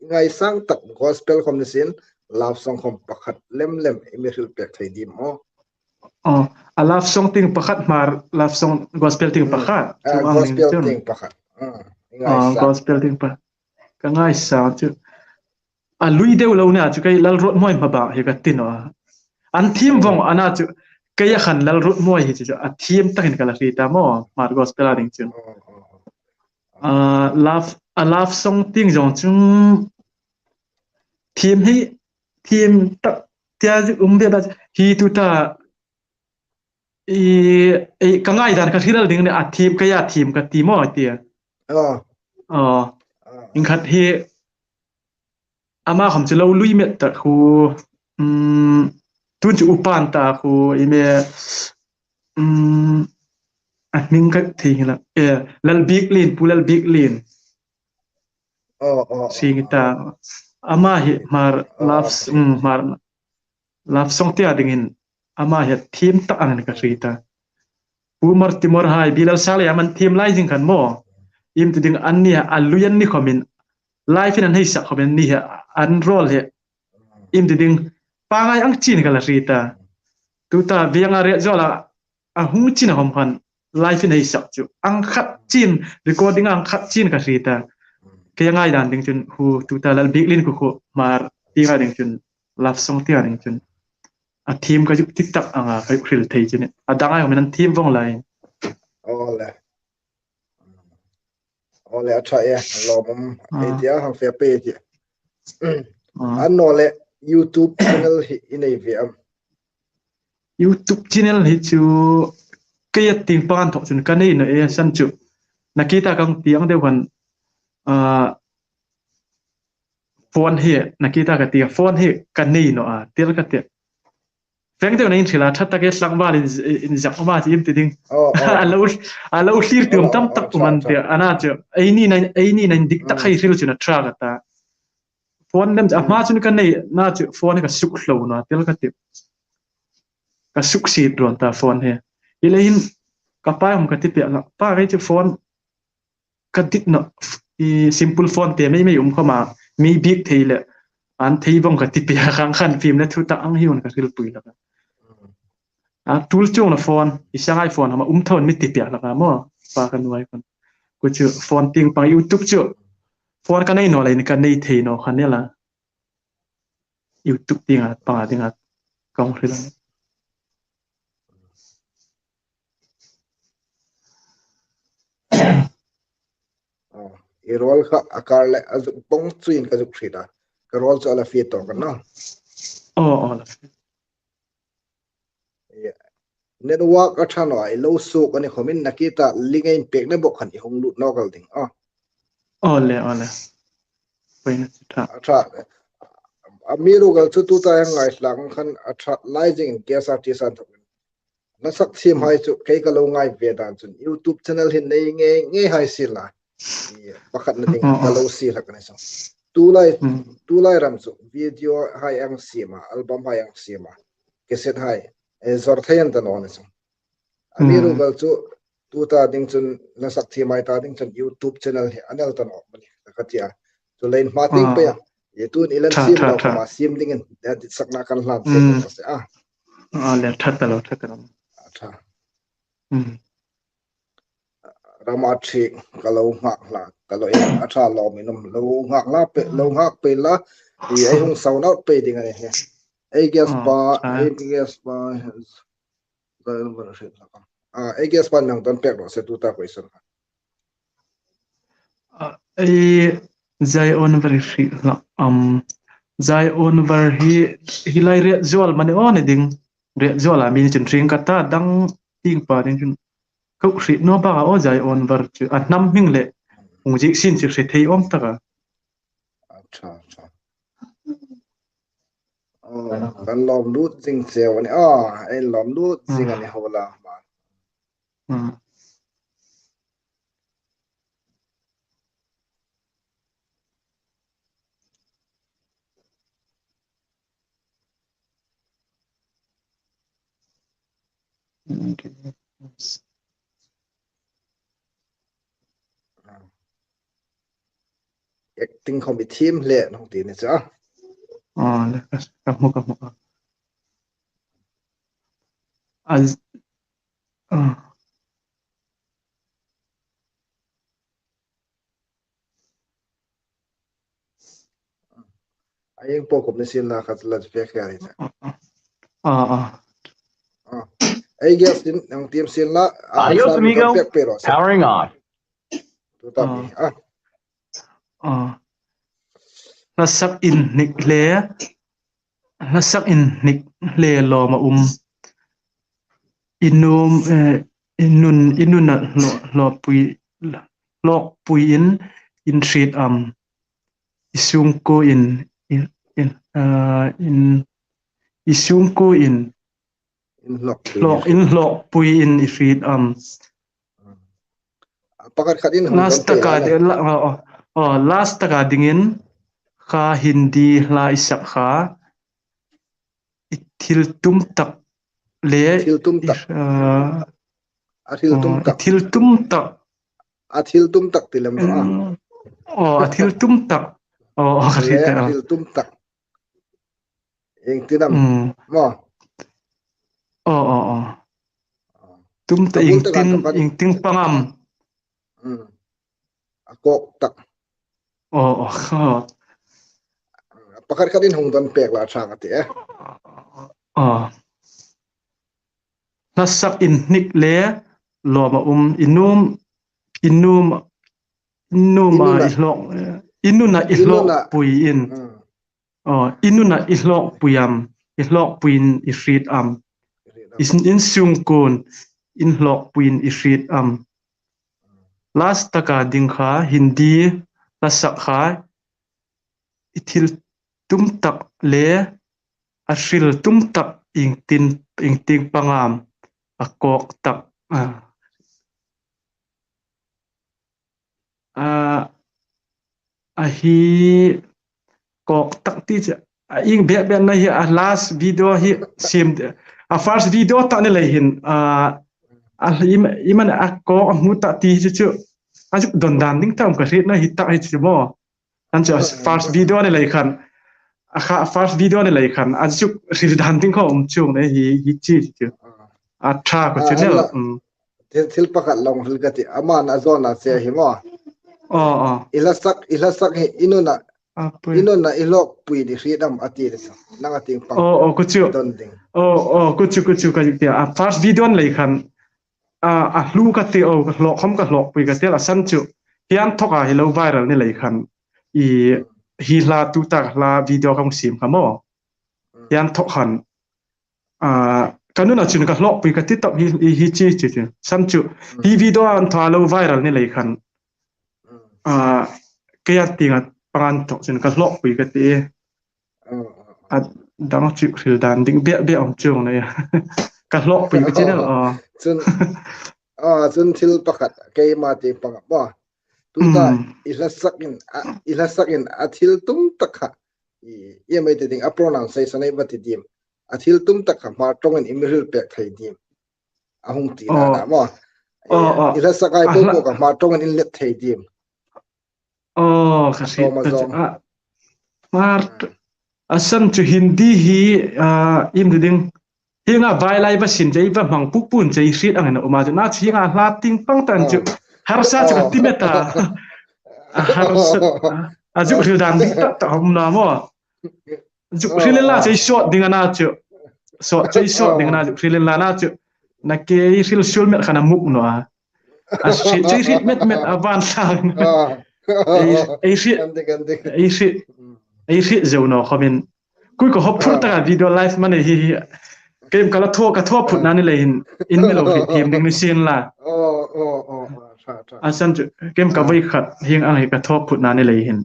ngaisang tak gospel khom ni sin love song khom pakhat lem lem i mi hril pek thei dim aw. Aw, a love song tieng pakhat, Hmar love song gospel tieng pakhat. A, gospel tieng pakhat. Um, i ngaisang. Gospel tieng pakhat. Ka ngaisang chu. A lui deu lo na chu kei Lalruotmawi hmabak hi ka ti naw a. An thiem vong ana chu kei a khan Lalruotmawi hi chu a thiem takin ka la hriet a maw, Hmar gospel a ding chun. A, love, a love song tieng zong chu thiem hi, thiem tak tia chu um ve ba hi tu ta i, i ka ngaidan ka hril ding ni a thiem ka ya thiem ka ti maw tia. Aw. Aw. Ieng khat hi ama khom chu lo lui met tak khu, um, tun chu upan ta khu, i me, um, a hming ka thei hi la, e, Lalbiklien, Pu Lalbiklien. Aw, aw, aw. Sing ta, ama hi Hmar love, um, Hmar love song tia dingin, ama hi thiem tak angin ka hriet a. Pu Martimor hai, Bilal Sale aman thiem lai zing khan maw. Im ti ding an ni a, a lui an ni khomin. Live-in an hei sak khomin ni hi, an role hi. Im ti ding. Pangai ang chin ka la hriet a. Tu ta viang a re zola, a hung chin a hom khan. Live-in hei sak chu. Ang khat chin, recording ang khat chin ka hriet a. Kei ngaidan ding chun, hu tu ta Lalbiklien khu khu, Hmar, ti ngai ding chun. Love song tia ding chun. A thiem ka zuk ti tak anga ka zuk hril thei chu ni. A dang ai khomin an thiem vong lai. Aw le. Aw le, a ṭha e, lawmum. Ei tia, hang fe pe ti. An naw le, YouTube channel hi i nei ve am? YouTube channel hi chu kei a tieng pang an thaw chun ka nei naw e san chu. Nakita ka hung ti ang deu khan, a, phone hi, nakita ka ti, phone hi ka nei naw a, tel ka ti. Feng deu na in hrila ṭha tak e tlangval in, in zak ma chi im ti ding. Aw, aw. A lo, a lo thlir tum tam tak um an ti. Ana chu, eini na, eini na indik tak hai hril chun a ṭha ka ta. Phone lem chu, a hma chun ka nei, na chu phone ka suk hlo naw, tel ka ti. Ka suk si ron ta phone hi. I le hin, ka pa hung ka ti pia la. Pa kei chu phone ka dit naw, i simple phone te mei mei um khoma, mi bik thei le, an thei vong ka ti pia khang khan film le thu tak ang hi un ka hril pui la. A, tul chung la phone, i sangai phone hama um thon mi ti pia la ka maw, pa ka nuai kon. Ku chu phone tieng pang YouTube chu, Phone ka nei naw leiin ka nei thei naw kha ni la. YouTube tienga, panga tienga, ka hung hril a. Oh, i rawl kha a kar le a zuk pawng chuin ka zuk hriet a. Ka rawl chu a la fe tawk a ni. Oh, oh, la fe. Network a ṭha naw a, i lo suok a ni khawmin nakie ta link a inpek na bawk khan i hung lut nawk el ding a. Aw le, aw le. Pawina chu ṭha. A ṭha. Amiruokchu tuta hang ngaithlak khan a ṭha lai zingin K S R T S an thawk. Hla sak thiemhai chu kei ka lo ngai ve dan chun YouTube channel hin nei ngei ngei hai sien la. I pakhatna ding ka lo sie hlak a ni chu. Tulai, tulai ram chu video hai ang siem a, album hai ang siem a, cassette hai, eh, zawr thei an ta naw ni chu. Amiruokchu tuta ding chun, hla sak thiemhai ta ding chun YouTube channel hi a nel ta naw ni ka tia. Chuleiin hma tieng pei a. I tun i lan siem lo khawma siem dingin, eh, ditsakna kan hlan che ka se a. A le, ṭha ta lo, ṭha ta lo. A ṭha. Rama ṭhi ka lo nghak hlak, ka lo en a ṭha lawm in um, lo nghak hlak pei, lo nghak pei la, i ei hung sound out pei ding a ni hi. Ei guest pa, ei guest pa, Zion Var hriet hlak am. Ah, ei guest pa nang don pek ro se tuta question. Ah, ei Zion Var hriet hlak am. Zion Var hi, hi lai riet zuol mani aw ni ding. Riet zuol a mi chun ring ka ta dang ting pa ding chun. Ko hriet naw bak a aw Zion Var chu. A hnam hming le. Hung ziek sin chu hre thei awm tak a. A ṭha, a ṭha. Oh, kan lawm lut zing cheu a ni. Ah, ei lawm lut zing a ni ho la. Acting khawm i thiem hle naw ti ni chu. Ah, le, ka, ka hmu, ka hmu. A, ah. A ieng po khawm ni sien la kha chu la fe kha ri ta. Ah, ah. Ah. Ei guest in nang tiem sien la, ah, Adios, amigo. Pek pei ro se. Powering on. Tuta mi, ah. Ah. Hla sak inhnik le, hla sak inhnik le lawm a um. I nuom, eh, i nun, i nuna hlaw-, hlawpui, hlawkpuiin in hriet am. I sungkuoin, in, in, ah, in, i sungkuoin, in hlawkpui, hlawk, in hlawkpuiin i hriet am. A pakhat khat in hung last taka di-, la, oh, oh, oh, last taka dingin kha Hindi hla i sak kha. I thil tum tak le, thil tum tak. I, ah, a thil tum tak. A thil tum tak. A thil tum tak ti lem ro a. Mm. Oh, a thil tum tak. Oh, oh, le, a thil tum tak. Ieng tin am. Mm. Maw. Oh, oh, oh. Tum tak ieng tin, ieng tin pang am. Mm. A kawk tak. Oh, oh, oh. Pakhat khat in hung don pek la chang a ti e. Oh. Hla sak inhnik le lawm a um, i nuom, i nuom, i nuom a, i hlawk, i nuna i hlawkpuiin. Mm. Oh, i nuna i hlawkpui am, i hlawkpuiin i hriet am. I, in sungkuoin, in hlawkpuiin i hriet am. Last taka ding kha, Hindi hla sak kha, i thil tum tak le, a hril tum tak ieng tin, ieng tin pang am, a kawk tak, ah. Ah, a hi kawk tak ti chu, a ieng bek bek na hi a last video hi siem, a first video tak ni lei hin, ah, a i ma-, i man a kawk a hmu tak ti chu chu, a zuk don dan ding tak ka hriet na hi tak hi chu maw. An chu first video ni lei khan. A kha first video ni lei khan. A zuk hril dan ding kha um chuong nei hi, hi chi chu. A ṭha kha chu nel. Thil, thil pakhat lo hril ka ti. Aman a zawna che hi maw. Aw, aw. I hla sak, i hla sak hi i nuna, A pui. I nuna i hlawkpui ding hriet am a ti le sa. Nang a tieng pang. Aw, aw, kuchu. Don ding. Aw, aw, kuchu, kuchu ka dik tia. A first video-in lei khan. A, a hlu ka ti, aw, ka hlawk khom ka hlawkpui ka ti a san chu. Hieng thawk a hi lo viral ni lei khan. I hi hla tu tak hla video ka hung siem kha maw. Hieng thawk khan. A, ka nuna chun ka hlawkpui ka ti tawp hi, hi, hi chi, chi, chi. San chu, hi video an thaw lo viral ni lei khan. A, kei a tieng a pang an thawk chun ka hlawkpui ka ti. A dang chu hril dan ding bek bek awm chuong nei. Ka hlawkpui ka ti naw, a. Chun, a, chun thil pakhat keima tieng pang a maw. Tuta, i hla sakin, a, i hla sakin a thil tum tak kha. I, i mai te ding a pronunciation ei va ti dim. A thil tum tak kha Hmar ṭawngin i mi hril pek thei dim. A hung ti na na maw. Aw, aw. I hla sak ai po po kha Hmar ṭawngin in let thei dim. Aw, ka hriet ta chu. A, Hmar, a san chu Hindi hi, a, iem ti ding. Hieng a vai lai va sin chei va hmang puk pun chei hriet angin a um a chu. Na chu hieng a hla tieng pang tan chu. Harsa chu ka ti met a. A harsa. A, a zuk hril dan dik tak tak a um naw maw. Zuk hril inla chei sawt ding a na chu. Sawt, chei sawt ding a na zuk hril inla na chu. Na kei hril suol met khan a muk naw a. A hriet chei hriet met met a van sang. Ei, ei hriet, ei hriet, ei hriet zo naw khawmin. Kei ka hawp phur taka video live mani hi hi. Kei ka la thaw, ka thaw phut na ni lei hin. In mi lo hriet thiem ding ni sien la. A san chu, kei ka voi khat hieng ang hi ka thaw phut na ni lei hin.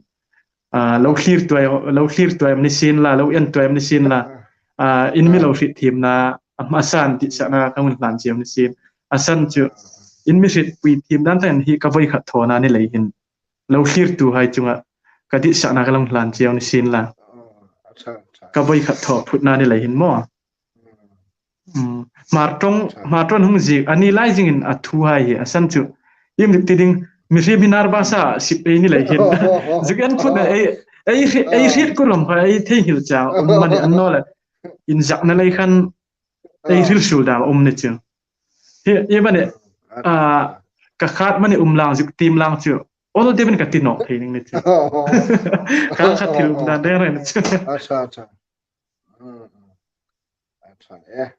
A, lo thlir tuai, lo thlir tuai am ni sien la, lo en tuai am ni sien la. A, in mi lo hriet thiem na, a hmasa an tih sa na, ka hung hlan cheu ni sien. A san chu, in mi hrietpui thiem dan tan hi ka voi khat thaw na ni lei hin. Lo thlirtuhai chunga ka ditsakna ka lo hlan cheu ni sien la. Ka voi khat thaw phut na ni lei hin maw. Hmar ṭawng, Hmar ṭawng hung ziek a ni lai zingin a thuhai hi a san chu. Iem ti ding, mihriem hi nar basa sip ei ni lei hin. Zuk en phut na ei, ei hriet, ei hriet kurom kha ei thei nghil chang um mani an naw le. Inzakna lei khan ei hril suol dam um ni chu. Hi, hi mani, a, ka khat mani um lang zuk tiem lang chu. Ol deuin ka ti nawk thei ning ni chu. Ka khat thil um dan reng reng ni chu. Acha, acha. Acha, eh.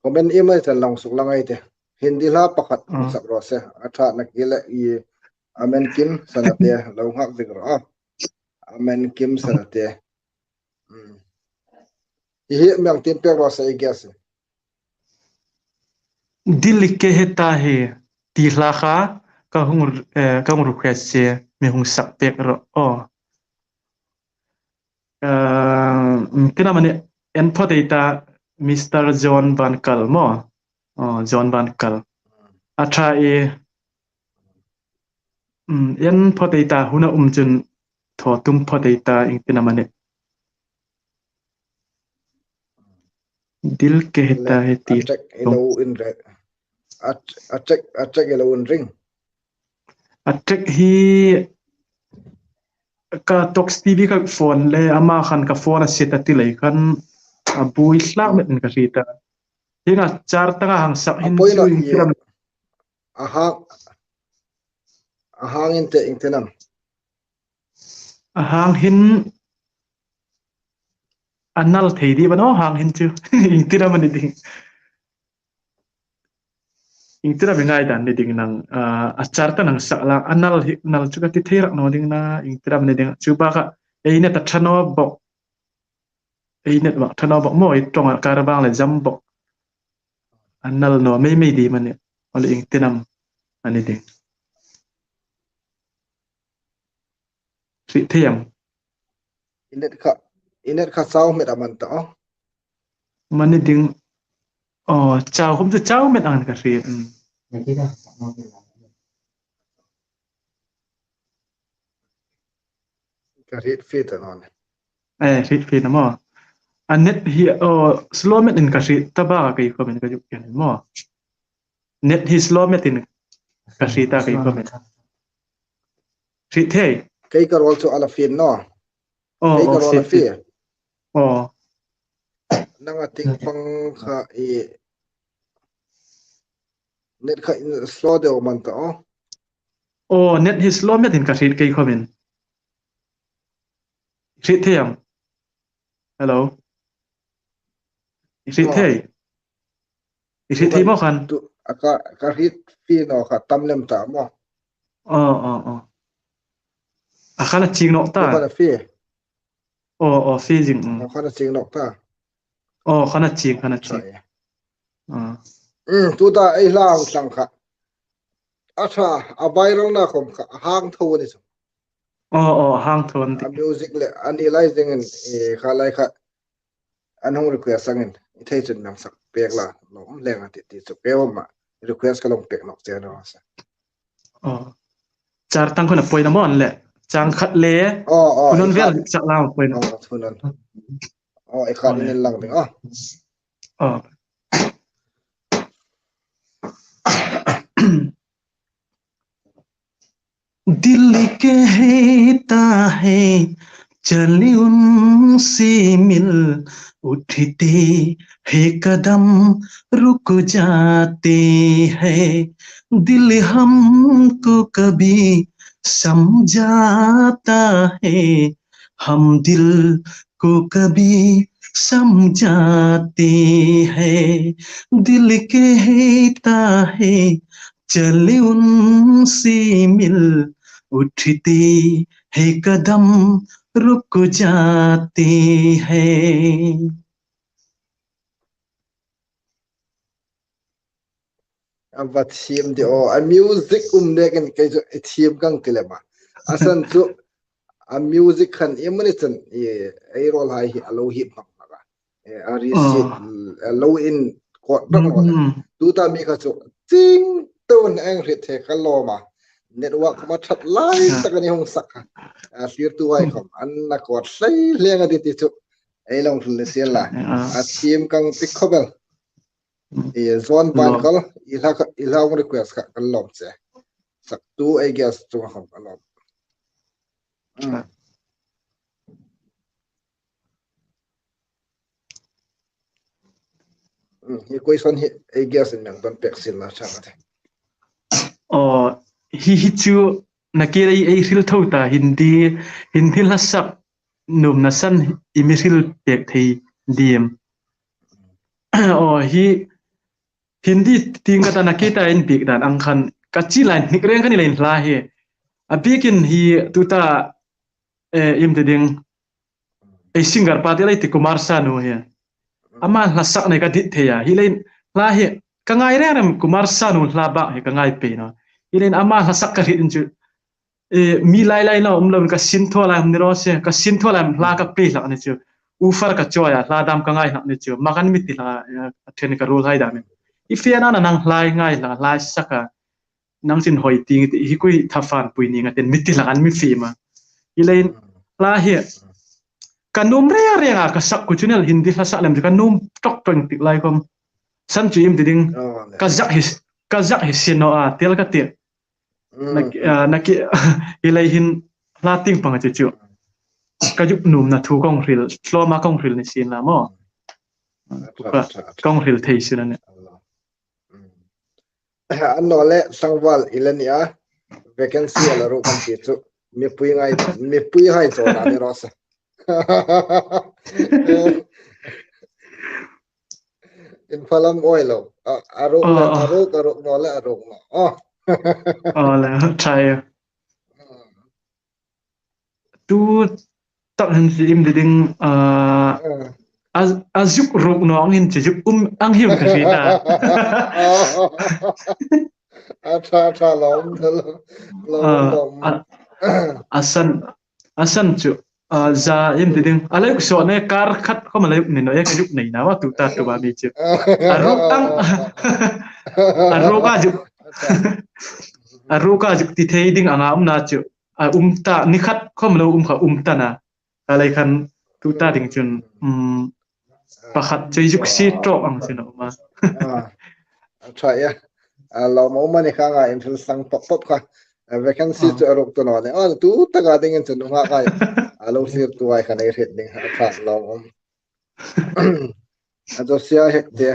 Comment email chan long suk lang ai te. Hindi hla pakhat sak ro se. Acha na kile i amen kim sana te lo ngak dik ro. Amen kim sana te. Hi hi mi hang tiem pek ro se i guess. Dil kehta hai ti hla kha ka hung, eh, ka hung request che mi hung sak pek ro. Oh. Eh, tina mani en pho dei ta Mister John Van Kal maw. Oh, John Van Kal. Acha e. Um, en pho dei ta huna um chun thaw tum pho dei ta ieng tina mani. Dil kehta hai ti. A track i lo in re. A, a track, a track i lo in ring. A track hi ka Tox T V ka phone le ama khan ka phone a set a ti lei khan a buoi hlak met in ka hriet a. Hieng a char tanga hang sak hin chu ieng tina. A hang, a hang in te ieng tina. A hang hin a nal thei di ba naw hang hin chu. Ieng tina mani ding. Ieng tina mi ngai dan ni ding nang, a, a char ta nang sak la, a nal hi, nal chu ka ti thei rak naw ding na, ieng tina mani ding. Chu ba kha, ei net a ṭha naw bok. Ei net bak ṭha naw bok maw, ei ṭawng a kar bang le zam bok. A nal naw mei mei di mani, ole ieng tina mani ding. Hriet thei am. I net kha, i net kha chau met a man ta o. Mani ding. Oh, chau khom chu chau met ang ka hriet. Ka hriet fie ta naw. Eh, hriet fie naw maw. A net hi, oh, slow met in ka hriet ta ba kei khom in ka zuk en maw. Net hi slow met in ka hriet ta kei khom in. Hriet thei. Kei ka rawl chu a la fie naw. Oh, kei ka rawl a fie. Oh. Nang a tieng pang kha i Net kha in slow deu man ta o. O, net hi slow met in ka hriet kei khawmin. Hriet thei am? Hello? Hriet thei. I hriet thei maw khan? Tu, a ka, ka hriet fie naw kha tam lem ta maw. O, o, o. A khan a ching nawk ta. Tu khan a fie. O, o, fie zing. Mm. A khan a ching nawk ta. O, khan a ching, khan a ching. Sorry. A. Mm, tuta ei hla ang tlang kha. A ṭha, a viral na khom kha, a hang tho ni chu. O, o, hang tho an ti. A music le, a ni lai zingin, e, kha lai kha. An hung request angin, i thei chun nang sak pek la, lawm leng a ti ti chu ke oma. Request ka long pek nawk che naw se. O. Char tang khun a poi na maw an le. Chang khat le. O, o, thunon i vel khat. Sak la poi na. O, thunon. O, i khat ni lang ding, o. O. दिल कहता है चले उनसे मिल, उठते हैं कदम रुक जाते हैं। दिल हमको कभी समझाता है, हम दिल को कभी समझाते हैं। दिल कहता है चले उनसे मिल, उठते हैं कदम रुक जाते हैं। A va thiem de o, a music um nekin kei chu i thiem kang ti lem a. A san chu, a music khan i mani chan, i, ei rawl hai hi a lo hi hmak hmak a. E, a ri si, a lo in kot rak lo le. Mm. Tuta mi kha chu, ching tun eng hriet the ka lawm a. Network ma that lai tak a ni hung sak kha. A, thlirtuhai khom, an na kot hlei hleng a ti ti chu. Ei long hlun le sian la. A, a thiem kang ti khawp el. Mm. E, John Ban kal, i hla kha, i hla hung request kha kan lawm che. Saktu ei guest chunga khom kan lawm. Mm. Mm, hi question hi ei guest in nang don pek sin la chang a te. O, hi, hi chu na ke ei, ei hril tho ta Hindi, Hindi hla sak nuom na san i mi hril pek thei diem. O, hi Hindi tieng ka ta na ke ta in bik dan ang khan ka chi lai hnik reng khan i lein hla hi. A bikin hi tuta, eh, im ti ding. Ei singer pa ti lai ti Kumar Sanu hi. Ama hla sak nei ka dit thei a. Hi lein hla hi ka ngai reng reng Kumar Sanu hla bak hi ka ngai pei naw. Hi lein ama hla sak ka hriet in chu. E, mi lai lai lo, um lo, ka sin thaw lai, um ni ro se, ka sin thaw lai, hla ka pe hlak ni chu. Woofer ka chawi a, hla dam ka ngai hlak ni chu. Ma kan mi ti hla, e, a then ka rul hai dam. I fe na na nang hla i ngai hla, hla i sak a. Nang chin hoi ting ti, hi kui tha fan pui ni nga ten mi ti hla an mi fe ma. I lein hla hi, ka nuom reng reng a, ka sak ku chu nel Hindi hla sak lem chu, ka nuom tok tok ti lai khom. San chu im ti ding, ka zak hi, ka zak hi sin naw a, tel ka ti. Mm. Na, ah, na ki, hi lei hin hla ting pang chu chu. Ka zuk nuomna thu kong hril, hlawma kong hril ni sin la maw. Acha, acha, acha. Kong hril thei sin a nih. Mm. Annawleh, tlangval i la ni a, vacancy a la ruk kan ti chu. Mipui ngai, mipui hai chu na ni ro sa. Infalam oi lo. A, a ruk le, a ruk, a ruk naw le, a ruk naw. Oh. Oh, le, try. Tu tak hin si im ding, ah, a, a zuk ruk naw ang hin chi zuk um ang hiu ka hriet a. A tha, tha lawm, lawm, lawm. Ah, a, a san, a san chu, ah, za im ding. A lei so ne kar khat khom a lei ni naw, e ka zuk nei naw, tu ta tu ba mi chu. A ruk ang, a ruk a zuk. A ruk a zuk ti thei ding anga um na chu. A um ta, ni khat khom lo um kha um ta na. Ka lei khan tu ta ding chun, um, pakhat chu zuk si tawp ang chun a um a. Ah, a tha ya. A lawm a um a ni kha nga in thil sang pop pop kha. A vacancy chu a ruk tu naw le. Ah, tu ta ka ding in chun nga kai. A lo sir tu ai khan ei hriet ding a tha lawm um. A to sia hek te.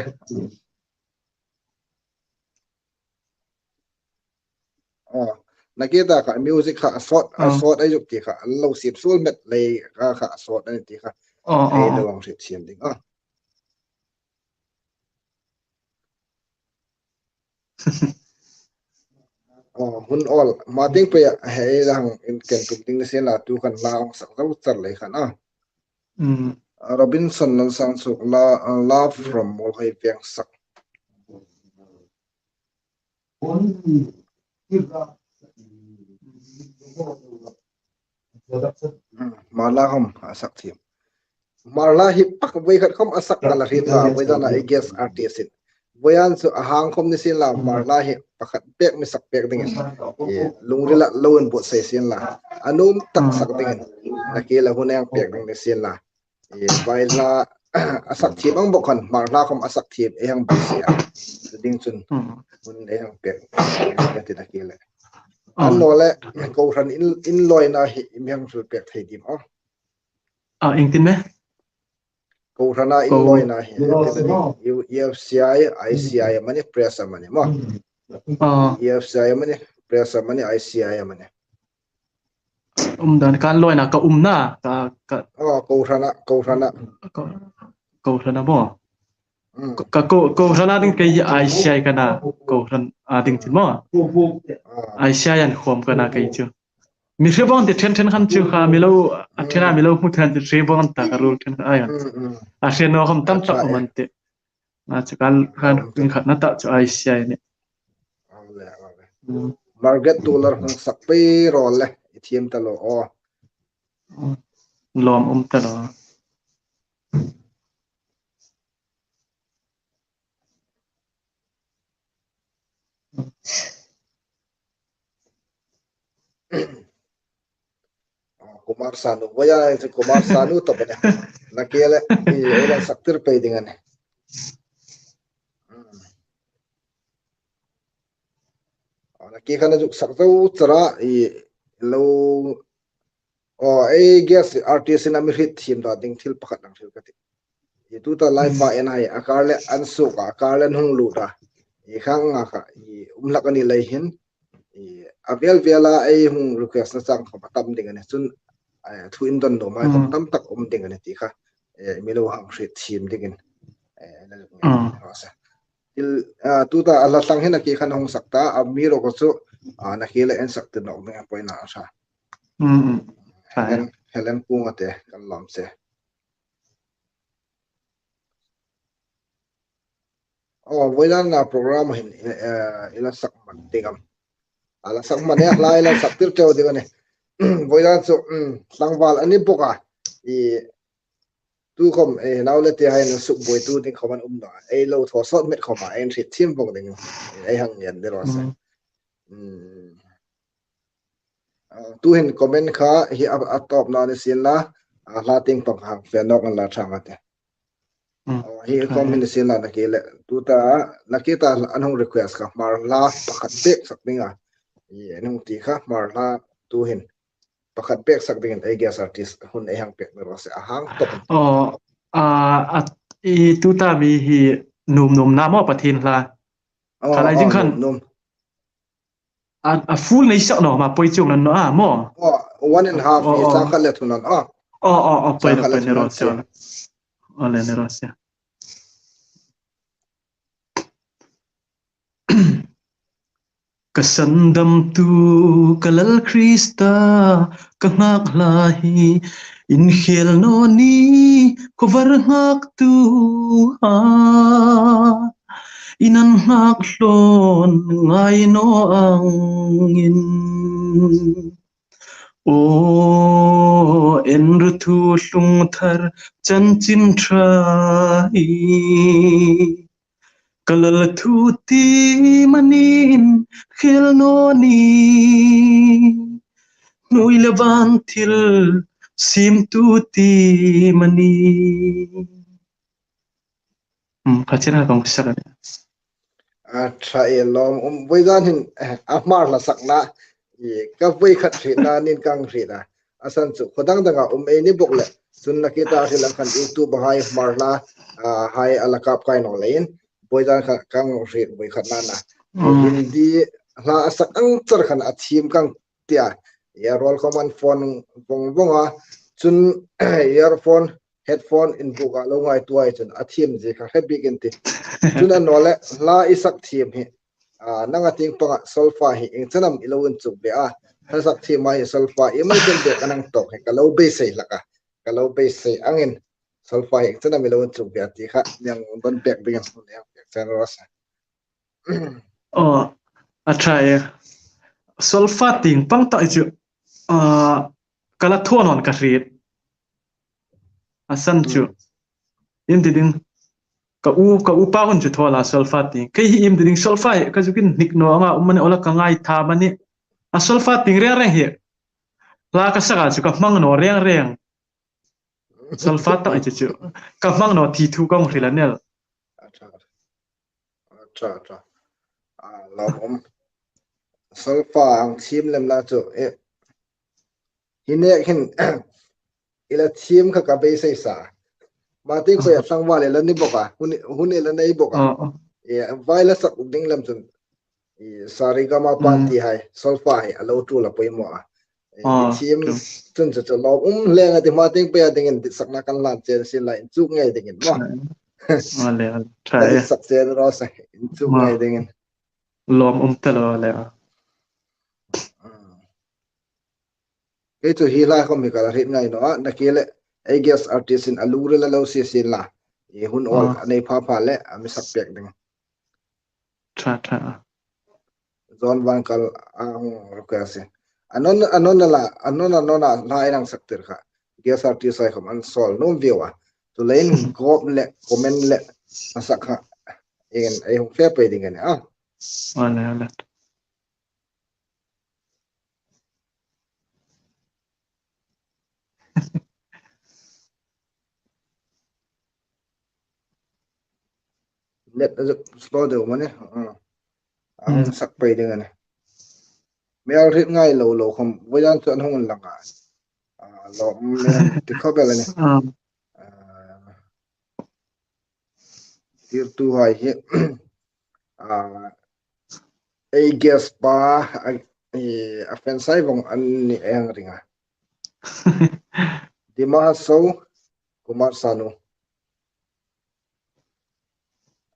Aw, nakie ta kha music kha a sawt, a sawt ei zuk ti kha, lo sip suol met lei kha kha a sawt a ni ti kha. Aw, aw, ei lo hang hriet siem ding. Aw. Aw, hun awl, ma ding pei a, hei la hang inken tum ding ni sien la, tu khan la hang sak zo char lei khan a. Mm. Robinson Lalsangsuk la, Love from Muolhoi Vengsak. Hmm, Hmar hla khom a sak thiem. Hmar hla hi pakhat voi khat khom a sak ka la hriet a, voi dana ei guest artist in. Voi an chu a hang khom ni sien la, Hmar hla hi pakhat bek mi sak pek dingin. E, lungrila lo inbuotsai sien la. A nuom tak sak dingin. Nakie la hun ei hang pek ding ni sien la. E, vai hla a sak thiem ang bok khan, Hmar hla khom a sak thiem ei hang beisei a. Chu ding chun, hmm, hun ei hang pek ka ti nakie le. Ah. Annawleh, kohran in, inlawina hi i mi hang hril pek thei dim aw. Ah, iengtin am? Kohrana inlawina hi, E F C I, I C I am a ni, press am a ni maw. Ah. E F C I am a ni, press am a ni, I C I am a ni. Um dan kan lawina ka umna, ka, ka. Oh, kohrana, kohrana. Ko, kohrana maw. Mm. Ka, ka ko, kohrana ding kei I C I ka na, kohrana ding chin maw. Ah. I C I an khom ka na kei chu. Mi hre bawk ti ṭhen ṭhen khan chu kha mi lo, a ṭhen a mi lo hmu ṭhen ti hre bawk ta ka ruol ṭhen kha ai an. Mm, mm. A hre naw khom tam tak um an ti. A chu kan, kan ring khatna ta chu I C I ni. Aw le, aw le. Mm. Margaret Tular hung sak pei ro le, i thiem ta lo aw. Mm. Lawm um ta lo. Kumar Sanu, voi a, Kumar Sanu tawp a nih. Nakie le, i, ei la sak tir pei ding a nih. Hmm. Nakie khan a zuk sak zo char a, i, lo, aw, ei guest artist in a mi hriet thiem ta ding thil pakhat nang hril ka ti. I tuta live-a en hai, a kar le an suok a, a kar le an hung lut a. I khang a kha, i um hlak a ni lei hin, i a vel vela ei hung request-na chang khom a tam ding a nih. Chun, eh, thu indon nuom a tam, tam tak um ding a nih ti kha, eh, mi lo hang hriet thiem dingin, eh, na zuk ngei raw se. Thil, ah, tuta a hla thlang hi nakie khan hung sak ta, a mi ro ko chu, ah, nakie le en sak tir nawk ding a poina a ṭha. Mm, mm. Helen, Helen Pung a te, kan lawm che. Aw, voi dan a program hin, eh, eh, i la sak hman ding am. A la sak hman e, hla i la sak tir teu ding a nih. Voi dan chu, mm, tlangval a ni bawk a. I, tu khom, eh, nau le te hai na suk buoi tu ding khom an um naw. Ei lo thaw sawt met khom a, ei hriet thiem vawng ding. Ei hang ngen ding raw se. Mm. Mm. Ah, tu hin comment kha hi a, a tawpna ni sien la, a hla tieng pang hang fe nawk an la ṭhang a te. Mm. Ah, hi comment ni sien la nakie le, tuta, nakie ta an hung request kha Hmar hla pakhat bek sak ding a. I, an hung ti kha Hmar hla tu hin pakhat bek sak dingin ei guest artist hun ei hang pek ni raw se a hang tawp. Oh, ah, a, i tuta mi hi nuom nuom na maw Pathien hla. Oh, kha lai ding khan. Nuom nuom. A, a full nei sak naw, ma poi chuong nan naw a, maw? Oh, one and a half, oh, ni oh. Chang khat le thum nan, oh. Oh, oh, oh, poi chang khat le thum nan, ni raw se. Oh, le ni raw se. Ka sandamtu ka Lal Krista, ka nghak hla hi, inkhel naw ni, khawvar nghaktu ha. Inan nghak hlawn ngai naw angin. Aw, en rawh thu tlung thar chanchin ṭha hi. Ka Lal thu ti manin khel naw ni. Hnuoi le van thil siemtu ti manin. Hmm, kha chena kan sak a. A ṭha e lawm, um, voi dan hin, eh, a Hmar hla sakna, i, ka voi khat hrietna nin kan hriet a. A san chu, khaw dang danga um ei ni bawk le. Chun nakie ta hril ang khan YouTube-a hai Hmar hla, ah, hai a la kap kai naw leiin. Voi dan kha kan hriet voi khat na na. Hmm. Hindi, hla a sak ang char khan a thiem kang tia. Ia ruol khawm an phone vong vong a. Chun earphone, headphone inbuk a lo ngaituo ai chun a thiem zie kha hre bik in ti. Chun a naw le hla i sak thiem hi. A, nang a tieng panga solfa hi ieng chen am i lo inchuk ve a. Hla sak thiem a hi solfa i mai chen bek a nang tawk hi ka lo beisei hlak a. Ka lo beisei angin solfa hi ieng chen am i lo inchuk ve a ti kha. Niang don pek dingin hun niang pek chen ro sa. Aw, a ṭha e. Solfa tieng pang tak chu, a, ka la thaw naw ka hriet. A san chu. Hmm. Iem ti ding. Ka u, ka upa hun chu thaw la solfa tieng. Kei hi iem ti ding solfa hi ka zuk inhnik naw anga um a ni, ola ka ngaithla a ni. A solfa tieng reng reng hi. Hla ka sak a chu ka hmang naw reng reng. Solfa tak chu chu. Ka hmang naw ti thu ka hung hril a nih. A ṭha. A ṭha, a ṭha. A, lawmum. Solfa hang thiem lem la chu. E, hi nek hin, i la thiem kha ka beisei sa. Hma tieng pei a tlangval i la ni bawk a. Hun, hun i la nei bawk a. Aw, aw. E, vai la sak ding lem chun. I sa re ga ma pa ti hai, solfa hai, a lo tul a poimaw a. I thiem chun chu chu lawmum leng a ti hma tieng pei a dingin ditsakna kan hlan chen sin la inchuk ngei dingin maw. Aw le, aw le. Ṭha e. Ditsak chen ro sa, inchuk ngei dingin. Lawmum ta lo le. Kei chu hi lai khawm hi ka la hriet ngai naw a, nakie le, ei guest artist in a lungrila lo sie sien la. I hun awl a nei pha pha le, a mi sak pek ding. Ṭha, ṭha. John Van Kal a hung request e. A nawn, a nawn la, a nawn, a nawn la, hla i nang sak tir kha. Guest artist hai khawm an sawl nuom vieu a. Chuleiin gawp le, comment le, a sak kha. Ieng ei hung fe pei ding a nih a. Aw le, aw le. Net a zuk slow deu mani. A, a hung sak pei ding a nih. Mi awl hriet ngai lo lo khawm, voidan chu an hung inlang a. A, lawmum ti khawp el a nih. A. A, thlirtuhai hi, a, ei guest pa, a, i, a fan sai vong an ni ang ring a. Dima Hasao, Kumar Sanu.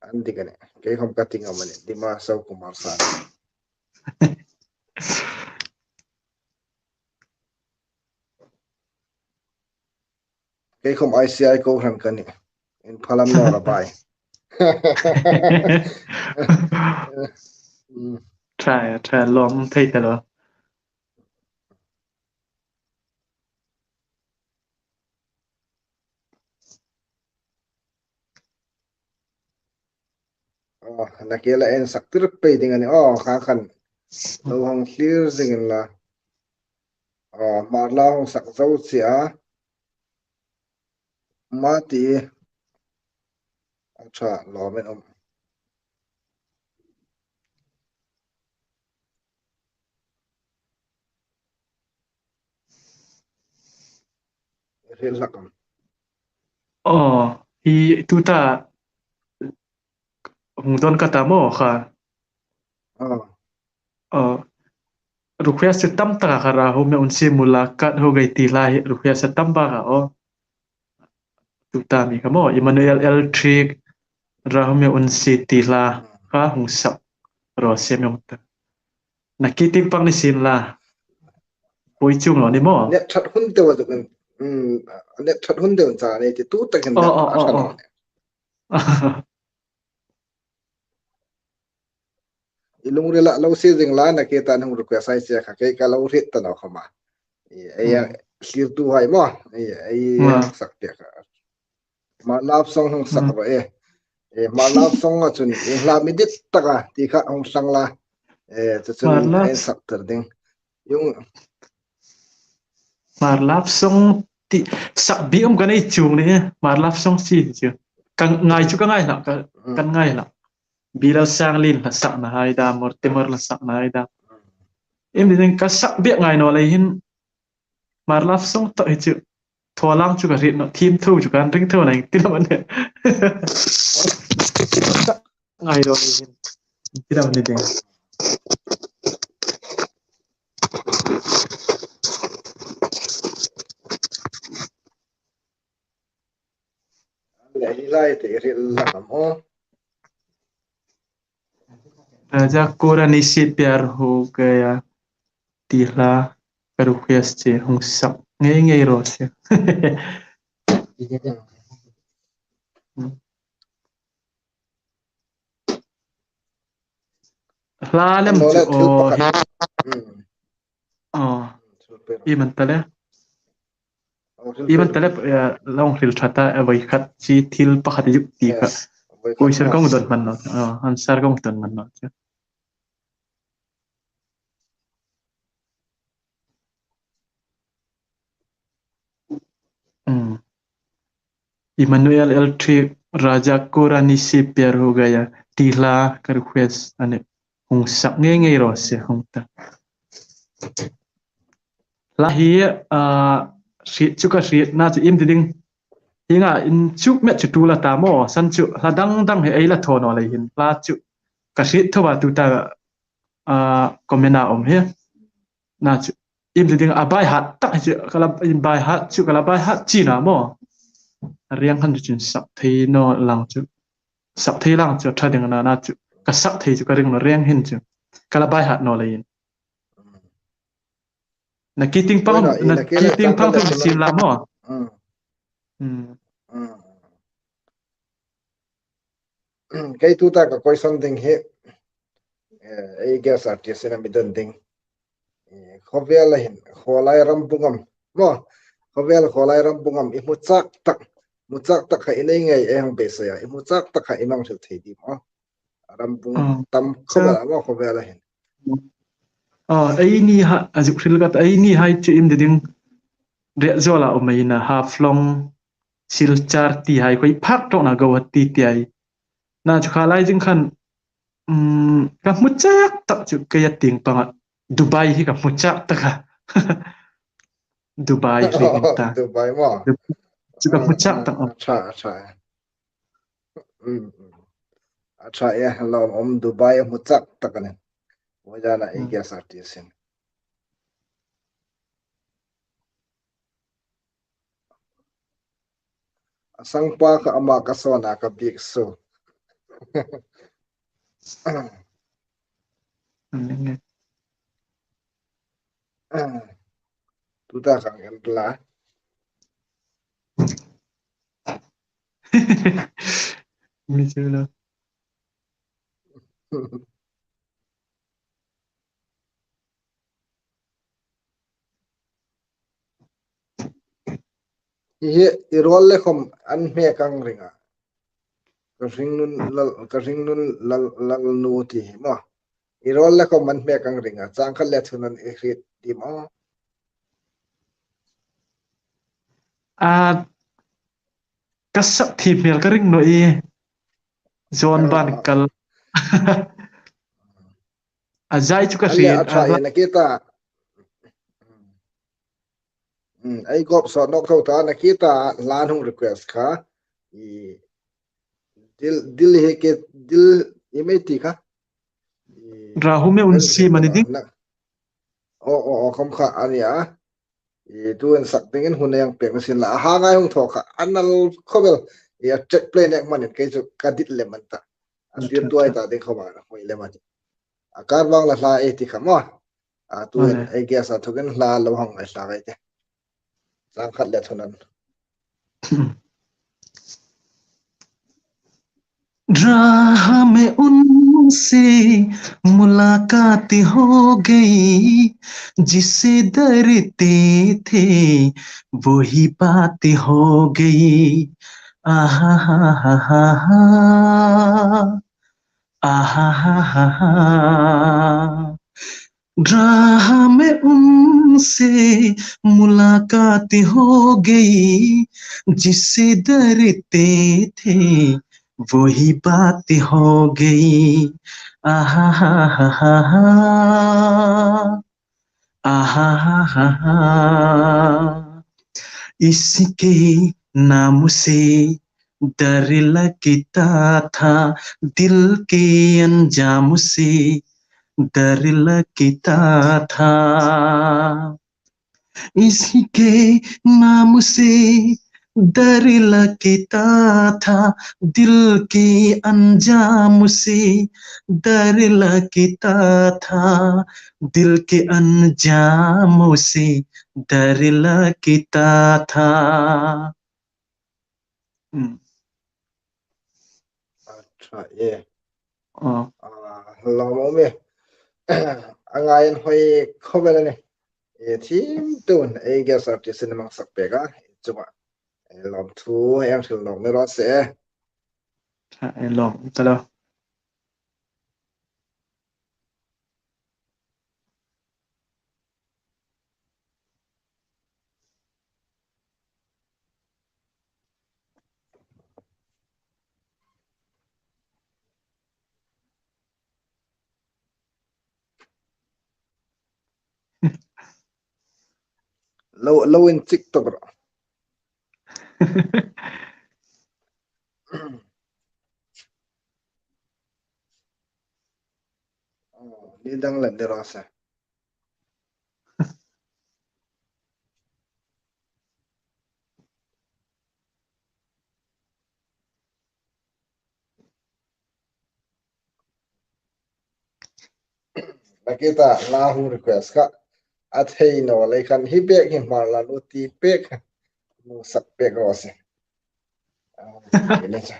An dik a nih. Kei khawm ka ti ngam a nih. Dima Hasao, Kumar Sanu. Kei khawm I C I kohran ka nih. Inphalam naw ra bai. Mm. Ṭha, ṭha, lawm thei ta lo. Aw, nakie le en sak tir pei ding a nih. Aw, kha khan lo hang thlir zing inla. Aw, Hmar la hung sak zo che a. Hma ti. A ṭha, lawm in um. Hril hlak am? Aw, hi tuta hung don ka ta maw kha. Aw. Aw, request chu tam tak a kha, Rahu Mein Unsi Mulaqat Ho Gayi ti hla hi request a tam bak a, aw. Tuta mi kha maw, Emmanuel L Trick, Rahu Mein Unsi ti hla kha hung sak raw se mi ta. Nakie tieng pang ni sien la. Poi chung lo ni maw. Net ṭhat hun deu a zuk in, mm, net ṭhat hun deu in cha nei ti tu takin net a ṭhat lo ni. I lungrila lo sie zing la, nakie tan hung request ai che kha, kei ka lo hriet ta naw khawm a. I, ei, thlirtuhai maw, ei, ei sak te kha. Hmar love song hung sak ro e. E, Hmar love song a chun, e, hla mi dit taka ti kha hung sang la. E, chu chun ei sak tir ding. Yung. Hmar love song ti sak bi um ka nei chung ni e. Hmar love song si chu. Ka ngai chu ka ngai la, ka, ka ngai la. Bilal Sangli la sakna hai dam, Mortimer la sakna hai dam. Em ding ka sak bi ngai naw lei hin. Hmar love song tawh hi chu. Thaw lang chu ka hriet naw, thim tho chu kan ring tho nang ti lo ne. Ngai lo ni hin. Ti lo ni ding. Lai te hril la maw. Raja ko rani se pyar ho gaya ti hla ka request che hung sak ngei ngei ro se. Hla lem chu o hi. Aw. Iman tale. Iman tale, eh, long hril ṭha ta, eh, voi khat chi thil pakhat i zuk ti kha. Question kong don hman naw, eh, answer kong don hman naw. Hmm. Emmanuel L three, Raja ko rani se pyar ho gaya ti hla ka request a nih. Hung sak ngei ngei ro se hung ta. Hla hi, ah, hriet chu ka hrietna chu iem ti ding. Hieng ang inchuk met chu tul a ta maw, san chu hla dang dang hi ei la thaw naw lei hin. Hla chu ka hriet tho a tu ta, ah, comment a um hi. Na chu, iem ti ding a by heart tak hi chu, ka la by heart chu, ka la by heart china maw. A riang khan chu chin sak thei naw lang chu. Sak thei lang chu, ṭha ding a na, na chu. Ka sak thei chu, ka ring naw riang hin chu. Ka la by heart naw leiin. Na ki ting pang, na ki ting pang tu sin la maw. Hmm. Kei tu ta ka question ding hi, eh, ei guest artist-in a mi don ding. Eh, khawvel a hin, khawlai ram bung am. Maw, khawvel khawlai ram bung am, i hmu chak tak, hmu chak tak kha i nei ngei ei hang beisei a, i hmu chak tak kha i hang hril thei ding maw. Ram bung tam khawvel a maw, khawvel a hin. Aw, eini ha, a zuk hril ka ta, eini hai chu iem ti ding, Riahzawl a um ei na, Haflong, Silchar ti hai, khawi phak ṭawk na Guwahati ti hai. Na chu kha lai zing khan, um, ka hmu chak tak chu kei a ting panga Dubai hi ka hmu chak tak a. Dubai ring ta. Dubai maw. Chu ka hmu chak tak a. Ṭha, ṭha. Hmm, hmm. A ṭha e, lo um Dubai a hmu chak tak a nih. Voi dan a ei guest artist-in. A sangpa kha ama ka sawn a ka biek suok. Tu ta kha en la. Mi chu lo. Hi, i ruol le khom an hme kang ring a. Ka Hringnun Lal, ka Hringnun Lal, Lalnu ti hi maw. I ruol le khom an hme kang ring a. Chang khat le thunun i hriet ding maw. A, ka sak thiem hmel ka ring naw e. Zawn ban kal. A zai chu ka hriet. A ṭha e, na ki ta. Hmm, ei gop sawt nawk tho ta, na ki ta hla hung request kha. I dil, dil hi ke, dil i mei ti kha. I Rahu me un si mani ding. O, o, o, khom kha a nia. I tu en sak dingin hun ei pek sin la. A ha ngai hung thaw kha. A nal khawvel. I a check play nek manin kei chu ka dit lem an ta. A tir tuai ta ding khawma na hoi lem an. A kar vang la hla ei ti kha maw. A tu en ei guest a thukin hla lo hang ei hla ei te. Chang khat le thunun. राह में उनसे मुलाकात हो गई, जिसे डरते थे वही बात हो गई। आहा हा हा हा हा, आहा हा हा हा। राह में उनसे मुलाकात हो गई, जिससे डरते थे वही बात हो गई। आहा हा हा हा हा, आहा हा हा हा। इसके नाम से डर लगता था दिल के अंजाम से, डर लगता था। इसके नाम से डर लगता था, दिल के अंजाम से डर लगता था, दिल के अंजाम से डर लगता था। Hmm. Acha, ye. Ah. Ah, lawm um e. A ngai an hoi khawp el a nih. E, thiem tuin ei guest artist-in a hmang sak pek a. Chunga, e, lawmthu ei hril nawk ni raw se. Tha, e, lawm ta lo. Lo, lo inchik tawk rawh. Oh, ni dang lem ni raw se. Nakita, la hung request kha. A thei naw lei khan hi bek hi hmar la lo ti pek. Hmang sak pek raw se. Ah, le cha.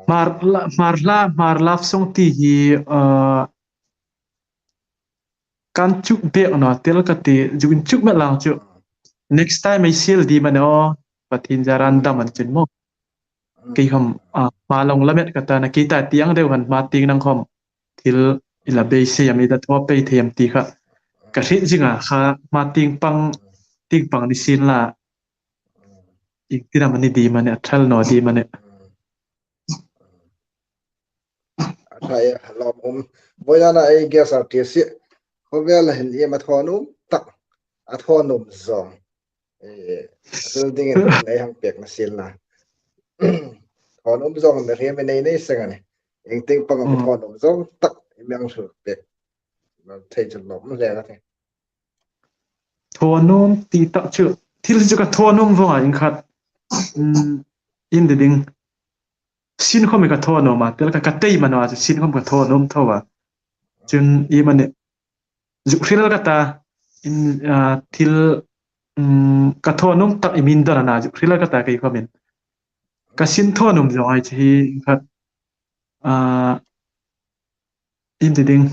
Hmar la, Hmar la, Hmar love song ti hi, uh, kan chuk bek naw, tel ka ti, zuk inchuk met lang chu. Next time ei siel ding a ni naw, Pathien zara an dam an chin maw. Kei khom, ah, hma long lamet ka ta, nakita tieng deu khan hma tieng nang khom thil i la beisei am, i la thaw pei thei am ti kha ka hriet zing a, kha hma tieng pang, tieng pang ni sien la. Ieng tin am a ni ding am a nih, a thal naw ding am a nih. A thai lawm um. Voidan a ei guest artist hi khawvel hin iem a thaw nuom tak, a thaw nuom zawng. Eh, a thil dingin ei hang pek na sien la. Thaw nuom zawng mi hriet mi nei nei seng a nih. Ieng tin pang am i thaw nuom zawng tak i mi hang hril pek thei chu lawm hle ka ti. Thaw nuom ti tak chu, thil chu ka thaw nuom vawng a, ieng khat, um, ieng ti ding. Sin khom ka thaw nuom a, tel ka, ka tei man a chu sin khom ka thaw nuom tho a. Chun iem a nih, zuk hril ka ta, in, ah, thil, um, ka thaw nuom tak i min don a na, zuk hril ka ta kei khomin. Ka sin thaw nuom zawng a chu hi khat, ah, ieng ti ding.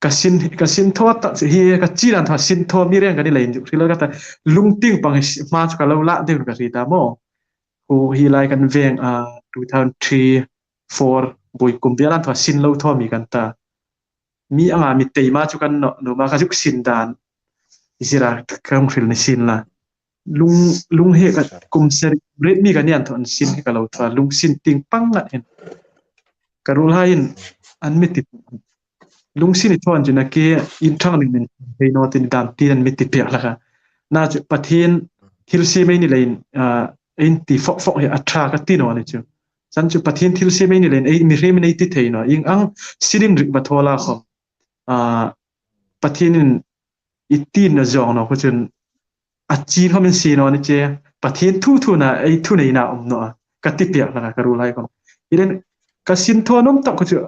Ka sin, ka sin thaw tak chu hi, ka chi dan thaw sin thaw mi reng ka ni leiin zuk hril ka ta, lung tieng pang hi hma chu ka lo la deu ka hriet a maw. Khu hi lai kan veng, ah, two thousand three, four, buoi kum vel an thaw sin lo thaw mi kan ta. Mi anga mi tei ma chu kan naw, naw ma ka zuk sin dan. I zira ka hung hril ni sien la. Lung, lung hi ka kum sari ret mi ka ni an thaw an sin hi ka lo thaw. Lung sin tieng pang ngat hin. Ka ruolhai in an mi ti. Lung sin i thaw an chu nakie in thang ning min thei naw ti ni dan ti an mi ti pek hlak a. Na chu Pathien thil siem ei ni leiin, ah, ei ti fok fok hi a ṭha ka ti naw ni chu. San chu Pathien thil siem ei ni leiin, ei, mihriem ei ti thei naw. Ieng ang sinin rik va thaw la khom. Ah, Pathienin i ti naw zawng naw khu chun a chin khom in si naw ni che. Pathien thu thu na ei thuneina um naw a. Ka ti pek hlak a ka ruolhai khom. Ieng ka sin thaw nuom tak khu chu,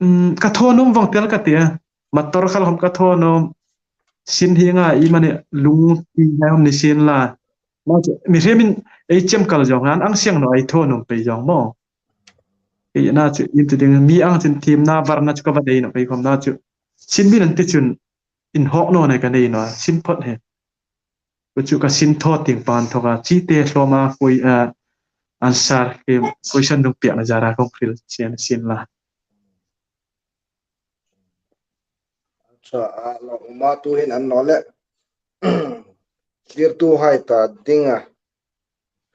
um, ka thaw nuom vawng tel ka ti a. Motor kha khom ka thaw nuom. Sin hi nga i mani lung ti ngai khom ni sien la. Na chu, mihriemin ei chem kal zawng an ang sieng naw ei thaw nuom pei zawng maw. Kei na chu ieng ti ding, mi ang chun thiemna varna chu ka va nei naw kei khom na chu. Sin min an ti chun inhawk naw nei ka nei naw, sin phot hi. Ka chu ka sin thaw tieng pang thaw ka chi te hlawm a koi, ah, answer kei question dung piak na zara kong hril chian sin la. Acha, a lawm um a, tu hin an naw le. Thlirtuhai ta dinga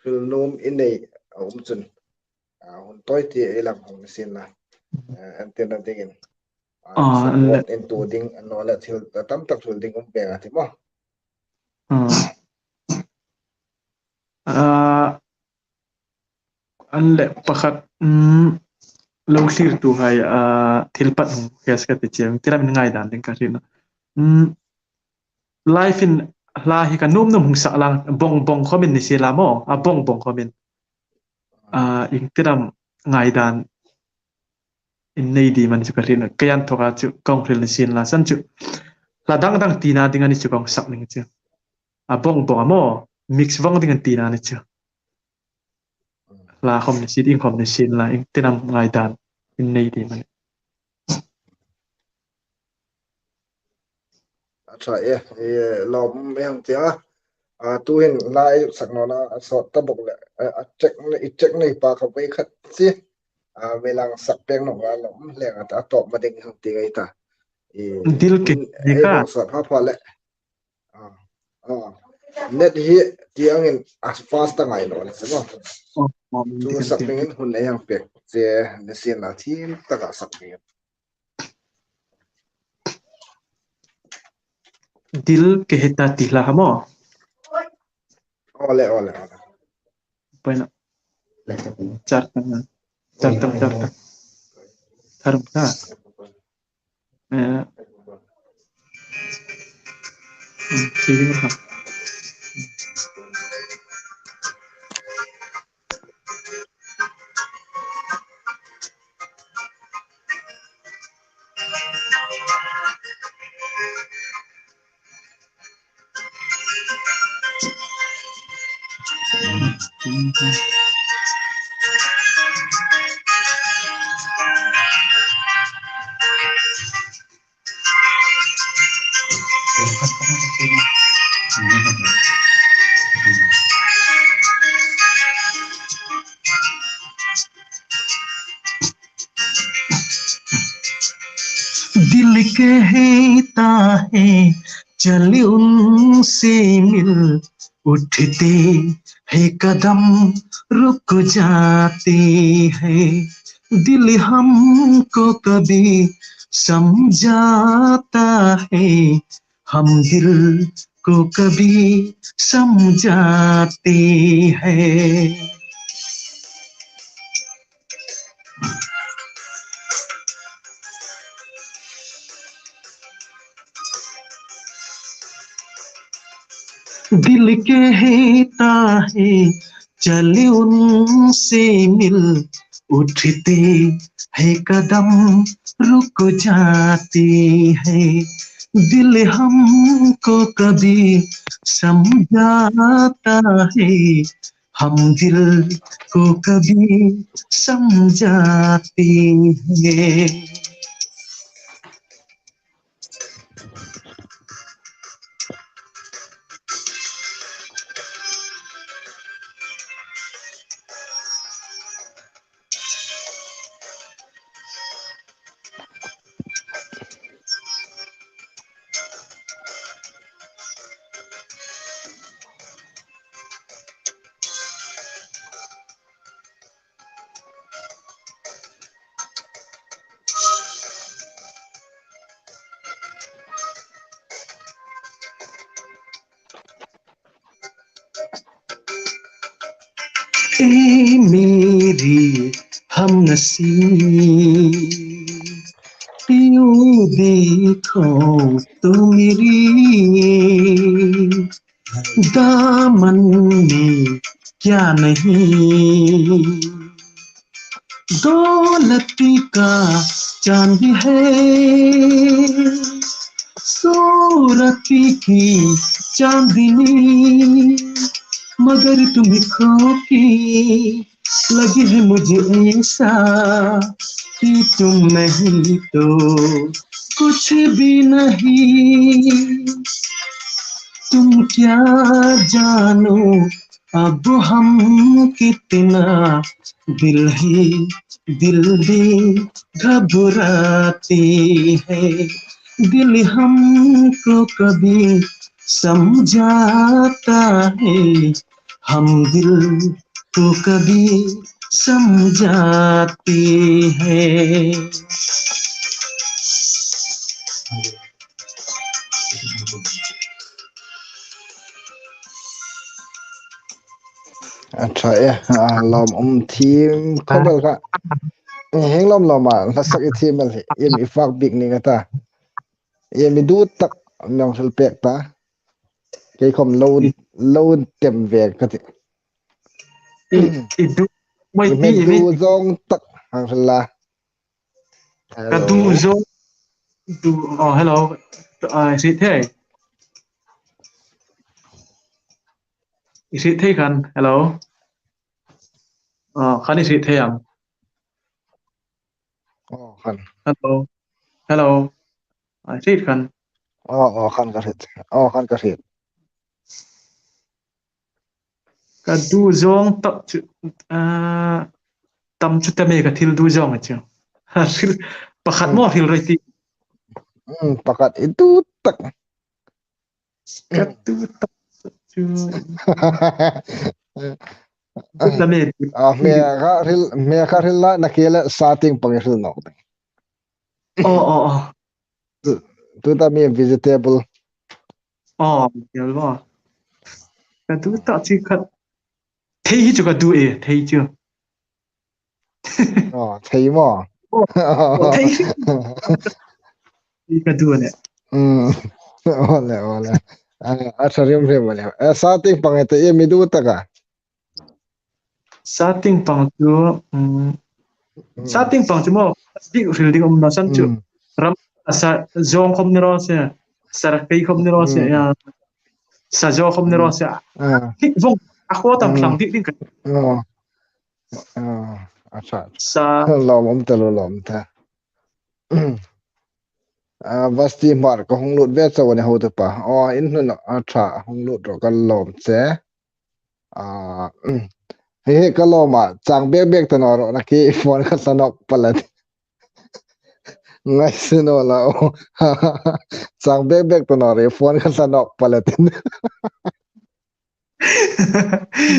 hril nuom i nei a um chun, a, hun tawi ti ei lang hawng ni sien la. Eh, an tina dingin. Ah, an le. Support intu ding, an naw le thil tam tak thil ding um pei a ti maw. Ah. Ah, an le pakhat, mm, lo thlirtuhai, ah, thil pat hung hias ka ti chieng. Tiramin ngaidan ding ka hril a. Mm, live-in hla hi ka nuom nuom hung sak lang, bong bong khomin ni si la maw, a bong bong khomin. Ah, ieng tiram ngaidan in nei ding am a ni chu ka hril a, kei an thawka chu kong hril ni sien la san chu. Hla dang dang tina ding a ni chu kong sak ning chu. A bong bong a maw, mix vong ding an tina ni chu. Hla khom ni sien, ieng khom ni sien la, ieng tiram ngaidan in nei ding am a ni. A ṭha e, e, lawm e hang tia. A, tuhin hla ei sak nawna, a sawt ta bawk le, a, a check na, i check na i pa kha vei khat si. A, vei lang sak pek nawk la lawm le, a, a tawp ma ding hang ti ngai ta. E, dil ke, e, e ka. Ei bawk sawt pha pha le. A, a. Net hi ti angin a fast ta ngai naw le, se maw. Oh, oh, chu dil sak ke. Dingin hun ei hang pek che, ni sien la thim taka sak dingin. Dil ke heta ti hla ha maw. Ole, ole, ole. Paina. Char tang, char tang, char tang. Tharum ta. Eh. Hmm, sini ha. दिल कहता है, चल उनसे मिल, उठते हैं कदम रुक जाते हैं। दिल हमको कभी समझाता है, हम दिल को कभी समझाते हैं। दिल कहता है, चल उनसे मिल, उठते हैं कदम रुक जाते हैं। दिल हमको कभी समझाता है, हम दिल को कभी समझाते हैं। ए मेरी हमनसीं, क्यों देखो तो मेरी दामन में क्या नहीं, दौलत का चांद है, सूरत की चांदनी, मगर तुम खो के लगे है मुझे ऐसा कि तुम नहीं तो कुछ भी नहीं। तुम क्या जानो अब हम कितना दिल ही दिल में घबराते हैं। दिल हमको कभी समझाता है, हम दिल को कभी समझाती है। A ṭha e, a lawmum thiem khawp el kha. Hieng lawm lawm a, hla sak i thiem el hi, iem i fak bik ning a ta. Iem i dit tak mi hang hril pek ta. Kei khawm lo, lo tem ve ka tih. I, i dit mai ti i dit mi zawng tak hang hril la. Ka dit zawng. Dit, oh, hello. Ah, i hriet thei. I hriet thei khan, hello. Ah, khan i hriet thei am? Oh, khan. Hello. Hello. Ah, i hriet khan. Oh, oh, khan ka hriet. Oh, khan ka hriet. Ka dit zawng tak chu, ah, tam chu tam e, ka thil dit zawng chu. Hril, pakhat maw hril raw ti. Hmm, pakhat i dit tak. Ka dit tak chu. Dit la me. Ah, hme kha hril, hme kha hril la, nakie le sa tieng pang i hril nawk ding. Oh, oh, oh. Tu, tuta mi vegetable. Oh, vegetable. Ka dit tak chu kha. Thei hi chu ka dit e, thei chu. Oh, thei maw? Oh, oh, thei. Thei ka dit a nih. Hmm. Ole, ole. A, a ṭha rem rem a nih. Eh, sa tieng pang e te, iem i dit tak a? Sa tieng pang chu, um, sa tieng pang chu maw, bik hril ding um naw san chu. Hmm. Ram, a sa zawng khawm ni raw se, sa ra kei khawm ni raw se, hmm, ya. Sa zaw khawm ni raw se. Ah. Dik vawng, a khaw tam thlang dik ding ka. Oh. Oh, a ṭha. Sa. Lawmum ta lo, lawmum ta. Ah, Vasti Hmar ka hung lut ve chau a nih, hotupa. Oh, in hnun a ṭha, hung lut rawh, ka lawm che. Ah, hei, hei, ka lawm a, chang bek bek ta naw rawh, nakie phone kha hla nawk pal a tih. Ngaisi naw la, oh. Chang bek bek ta naw rawh, phone kha hla nawk pal a tih.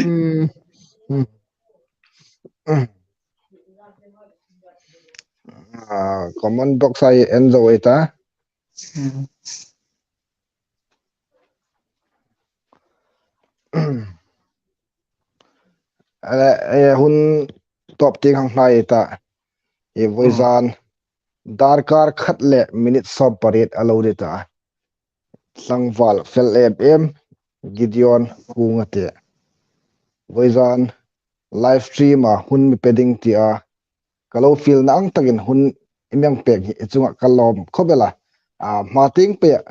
Hmm. Hmm. Hmm. Ah, comment box-a en zo ei ta. Hmm. Ale, eh, hun tawp tieng hang hnai ei ta. I vawizan darkar khat le minute sawm pariet a lo ni ta. Tlangval fel em em, Gideon Kunga te. Vawizan live stream-a hun mi pe ding tia ka lo fielna ang takin hun i mi hang pek hi i chunga ka lawm khawp el a. A, hma tieng pei a,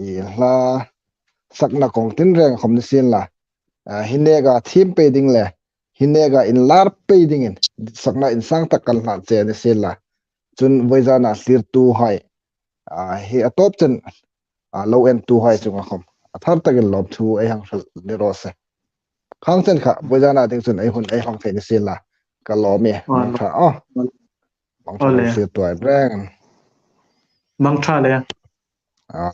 i hla sakna kawng tinreng khawm ni sien la. A, hi neka thiem pei ding le, hi neka inlar pei dingin, sakna insang tak kan hlan che ni sien la. Chun vawizana thlirtuhai, a, hi a tawp chen, a, lo entuhai chunga khawm a thar takin lawmthu ei hang hril ni raw se. Khang chen kha, vawizana ding chun ei hun ei hawng thei ni sien la. Ka lawm e, mangṭha, oh. Mangṭha le. Thlirtuhai reng. Mangṭha le. A.